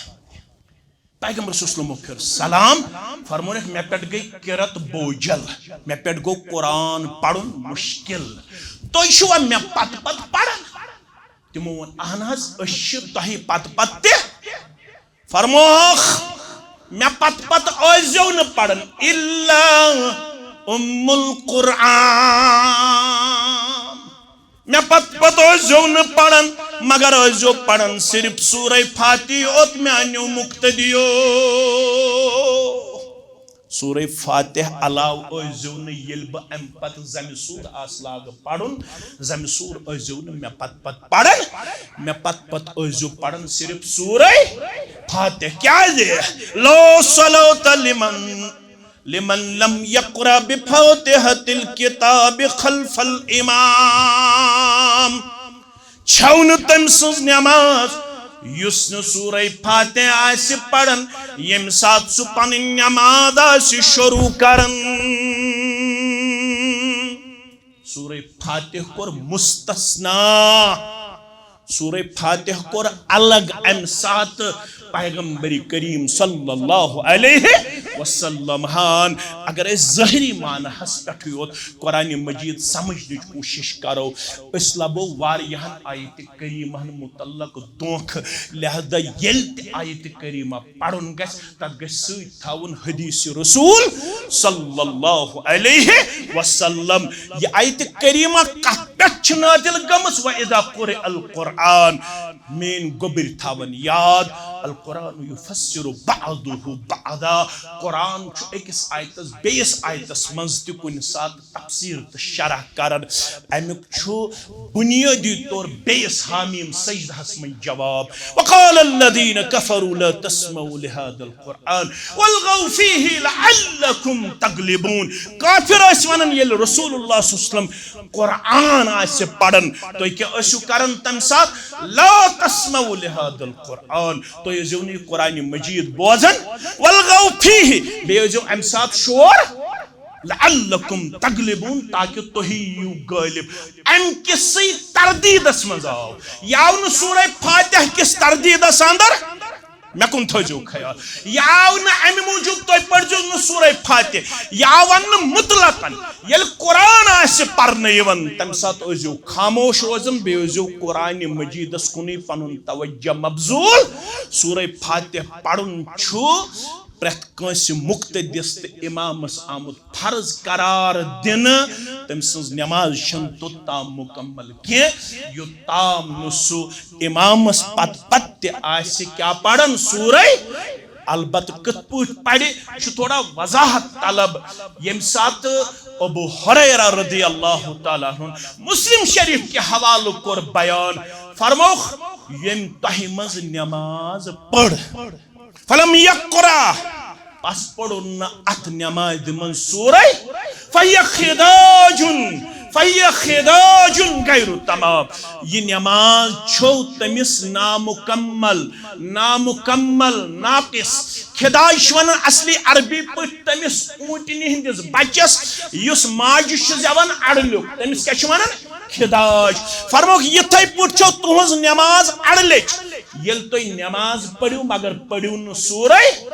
پیغمبر صلی اللہ علیہ وسلمو پھِر سلام، فرمونکھ، مےٚ پٮ۪ٹھ گٔے قرت بوجل، مےٚ پٮ۪ٹھ گوٚو قرآن پرُن مشکل، تُہۍ چھِوا مےٚ پتہٕ پتہٕ پران؟ تِمو ووٚن، اہن حظ، أسۍ چھِ تۄہہِ پتہٕ پتہٕ تہِ۔ فرمووُکھ، مےٚ پتہٕ پتہٕ ٲسۍزیو نہٕ پران الا ام القرآن۔ مےٚ پتہٕ پتہٕ ٲسۍزیو نہٕ پران، مگر ٲسۍزیو پران صرف سورہ فاتحہ یوت میانیو مقتدیو۔ سورہ فاتحہ علاوٕ ٲسۍزیو نہٕ، ییٚلہِ بہٕ امہِ پتہٕ زمِ سور آسہٕ لاگہٕ پرُن، زمِ سور ٲسۍزیو نہٕ مےٚ پتہٕ پتہٕ پران، مےٚ پتہٕ پتہٕ ٲسۍزیو پران صرف سورہ فاتحہ۔ کیازِ؟ لا صلاۃ لمن لمن لم یقرأ بفاتحة الكتاب خلف الامام۔ چھو نہٕ تٔمۍ سٕنٛز نماز یُس نہٕ سورہ فاتحہ آسہِ پران، ییٚمہِ ساتہٕ سُہ پنٕنۍ نماز آسہِ شروع کران۔ سورہ فاتح کوٚر مستثنا، سورہ فاتح کوٚر الگ امہِ ساتہٕ پیغمبر کریم صلی اللہ علیہ وسلم ہان۔ اگر أسۍ ظٲہری معنہس پٮ۪ٹھٕے یوت قرآن مجید سمجھنٕچ کوٗشش کرو، أسۍ لبو واریاہن آیت کریمہن متعلق دھوکہ۔ لہذا ییٚلہِ تہِ آیت کریمہ پرُن گژھِ، تتھ گژھِ سۭتۍ تھاوُن حدیث رسول صلی اللہ علیہ وسلم۔ یہ آیت کریمہ کتھ پٮ۪ٹھ چھِ نازل گٔمٕژ؟ وَإِذَا قُرِئَ الْقُرْآنُ۔ میٲنۍ گوٚبرۍ تھاوَن یاد، القرآن یفسر بعضہ بعضا۔ قرآن چھُ أکِس آیتس بیٚیِس آیتس منٛز تہِ کُنہِ ساتہٕ تفسیر تہٕ شرح کران۔ امیُک چھُ بنیٲدی طور بیٚیِس حامیم سجدہس منٛز جواب۔ وقال الذين كفروا لا تسمعوا لهذا القرآن والغوا فيه لعلكم تغلبون۔ کافر ٲسۍ ونان، ییٚلہِ رسول اللہ صلی اللہ علیہ وسلم قرآن آسہِ پران، تُہۍ کیٛاہ ٲسِو کران تمہِ ساتہٕ؟ لا تسمعوا لهذا القرآن، تُہۍ ٲسۍزیو نہٕ یہِ قرآن مجید بوزان۔ والغوا فيه، بیٚیہِ ٲسۍزیو امہِ ساتہٕ شور۔ لعلکم تغلبون، تاکہ تُہی یِیِو غٲلب۔ امہِ کِسٕے تردیدس منٛز آو، یہِ آو نہٕ سورہ فاتح کِس تردیدس اندر، مےٚ کُن تھٲیزیو خیال، یہِ آو نہٕ امہِ موٗجوٗب تُہۍ پٔرزیو نہٕ سورہ فاتح، یہِ آو وننہٕ مطلقاً۔ ییٚلہِ قرآن آسہِ پرنہٕ یِوان، تمہِ ساتہٕ ٲسۍزیو خاموش روزان، بیٚیہِ ٲسۍزیو قرآن مجیدس کُنُے پنُن توجہ مبذول۔ سورہ فاتح پرُن چھُ پرٛٮ۪تھ کٲنٛسہِ مقتدیس تہٕ امامس آمُت فرض قرار دِنہٕ۔ تٔمۍ سٕنٛز نماز چھَنہٕ توٚت تام مکمل کینٛہہ، یوٚت تام نہٕ سُہ امامس پتہٕ پتہٕ تہِ آسہِ کیٛاہ پران؟ سورہ۔ البتہٕ کِتھ پٲٹھۍ پرِ، چھُ تھوڑا وضاحت طلب۔ ییٚمہِ ساتہٕ ابو ہریرہ رضی اللہ تعالیٰ عنہ مسلم شریف کہِ حوالہٕ کوٚر بیان، فرمووُکھ، ییٚمۍ تۄہہِ منٛز نماز پٔر، فلم یقرا، پس پوٚرُن نہٕ اتھ نمازِ منٛز سورے، فہی خداجن، فہی خداجن غیر تمام۔ یہ نماز چھو تمس نامکمل، نامکمل، ناقص۔ خداج چھِ ونان اصلی عربی پٲٹھۍ تمس اوٗنٹنہِ ہٕنٛدِس بچس، یُس ماجہِ چھُ زٮ۪وان اڑلیُک، تمس کیٛاہ چھِ ونان؟ خداج۔ فرمووُکھ، یِتھے پٲٹھۍ چھو تُہنٛز نماز اڑلیٚچ۔ ییٚلہِ تُہۍ نماز پٔرِو، مگر پٔرِو نہٕ سورے،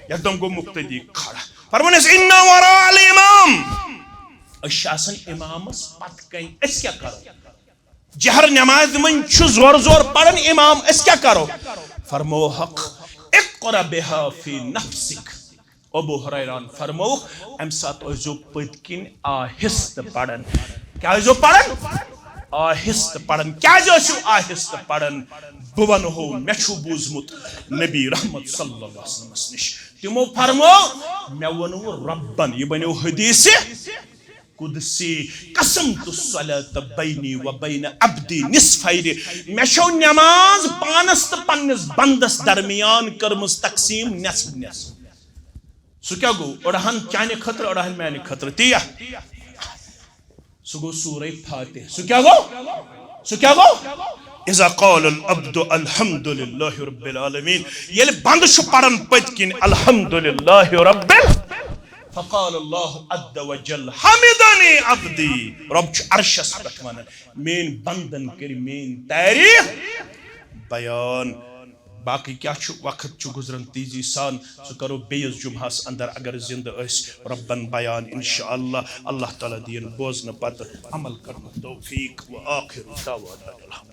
یکدم گوٚو مقتدی کھڑا۔ فرموونس، انا وراء الامام، أسۍ چھِ آسان امامس پتہٕ کنۍ، أسۍ کیٛاہ کرو؟ جہر نماز منٛز چھُ زور زور پران امام، أسۍ کیٛاہ کرو؟ فرمووُکھ، اقرأ بها فی نفسک۔ ابو ہریران فرمووُکھ، امہِ ساتہٕ ٲسۍزیو پٔتۍ کِنۍ آہستہٕ پران۔ کیٛاہ ٲسۍزیو پران؟ آہستہٕ پران۔ کیٛازِ ٲسِو آہستہٕ پران؟ بہٕ ونہو، مےٚ چھُ بوٗزمُت نبی رحمت صلی اللہ علیہ وسلمس نِش۔ تِمو فرموو، مےٚ ووٚنوٕ رۄبن، یہِ بنیو حدیث قدسی، قسمت الصلاة بینی و بین عبدی نصفین، مےٚ چھو نماز پانس تہٕ پننِس بندس درمیان کٔرمٕژ تقسیٖم نصف نصف۔ سُہ کیٛاہ گوٚو؟ أڑہن چانہِ خٲطرٕ، أڑہن میانہِ خٲطرٕ۔ تی یا؟ سُہ گوٚو سورہ فاتح۔ سُہ کیٛاہ گوٚو؟ سُہ کیٛاہ گوٚو؟ اذا قال العبد الحمد للہ رب العالمین، ییٚلہِ بندٕ چھُ پران پٔتۍ کِنۍ الحمد للہ رب ال-، فقال اللہ عز وجل، حمدنی عبدی، رب چھُ عرشس پٮ۪ٹھ ونان، میٲنۍ بندن کٔرۍ میٲنۍ تعریف بیان۔ باقٕے کیٛاہ چھُ، وقت چھُ گُزران تیزی سان، سُہ کرو بیٚیِس جمعہس اندر اگر زندٕ أسۍ رۄبن بیان انشاءاللہ۔ اللہ تعالیٰ دِیِن بوزنہٕ پتہٕ عمل کرنُک توفیق۔ و آخر دعوانا الحمد۔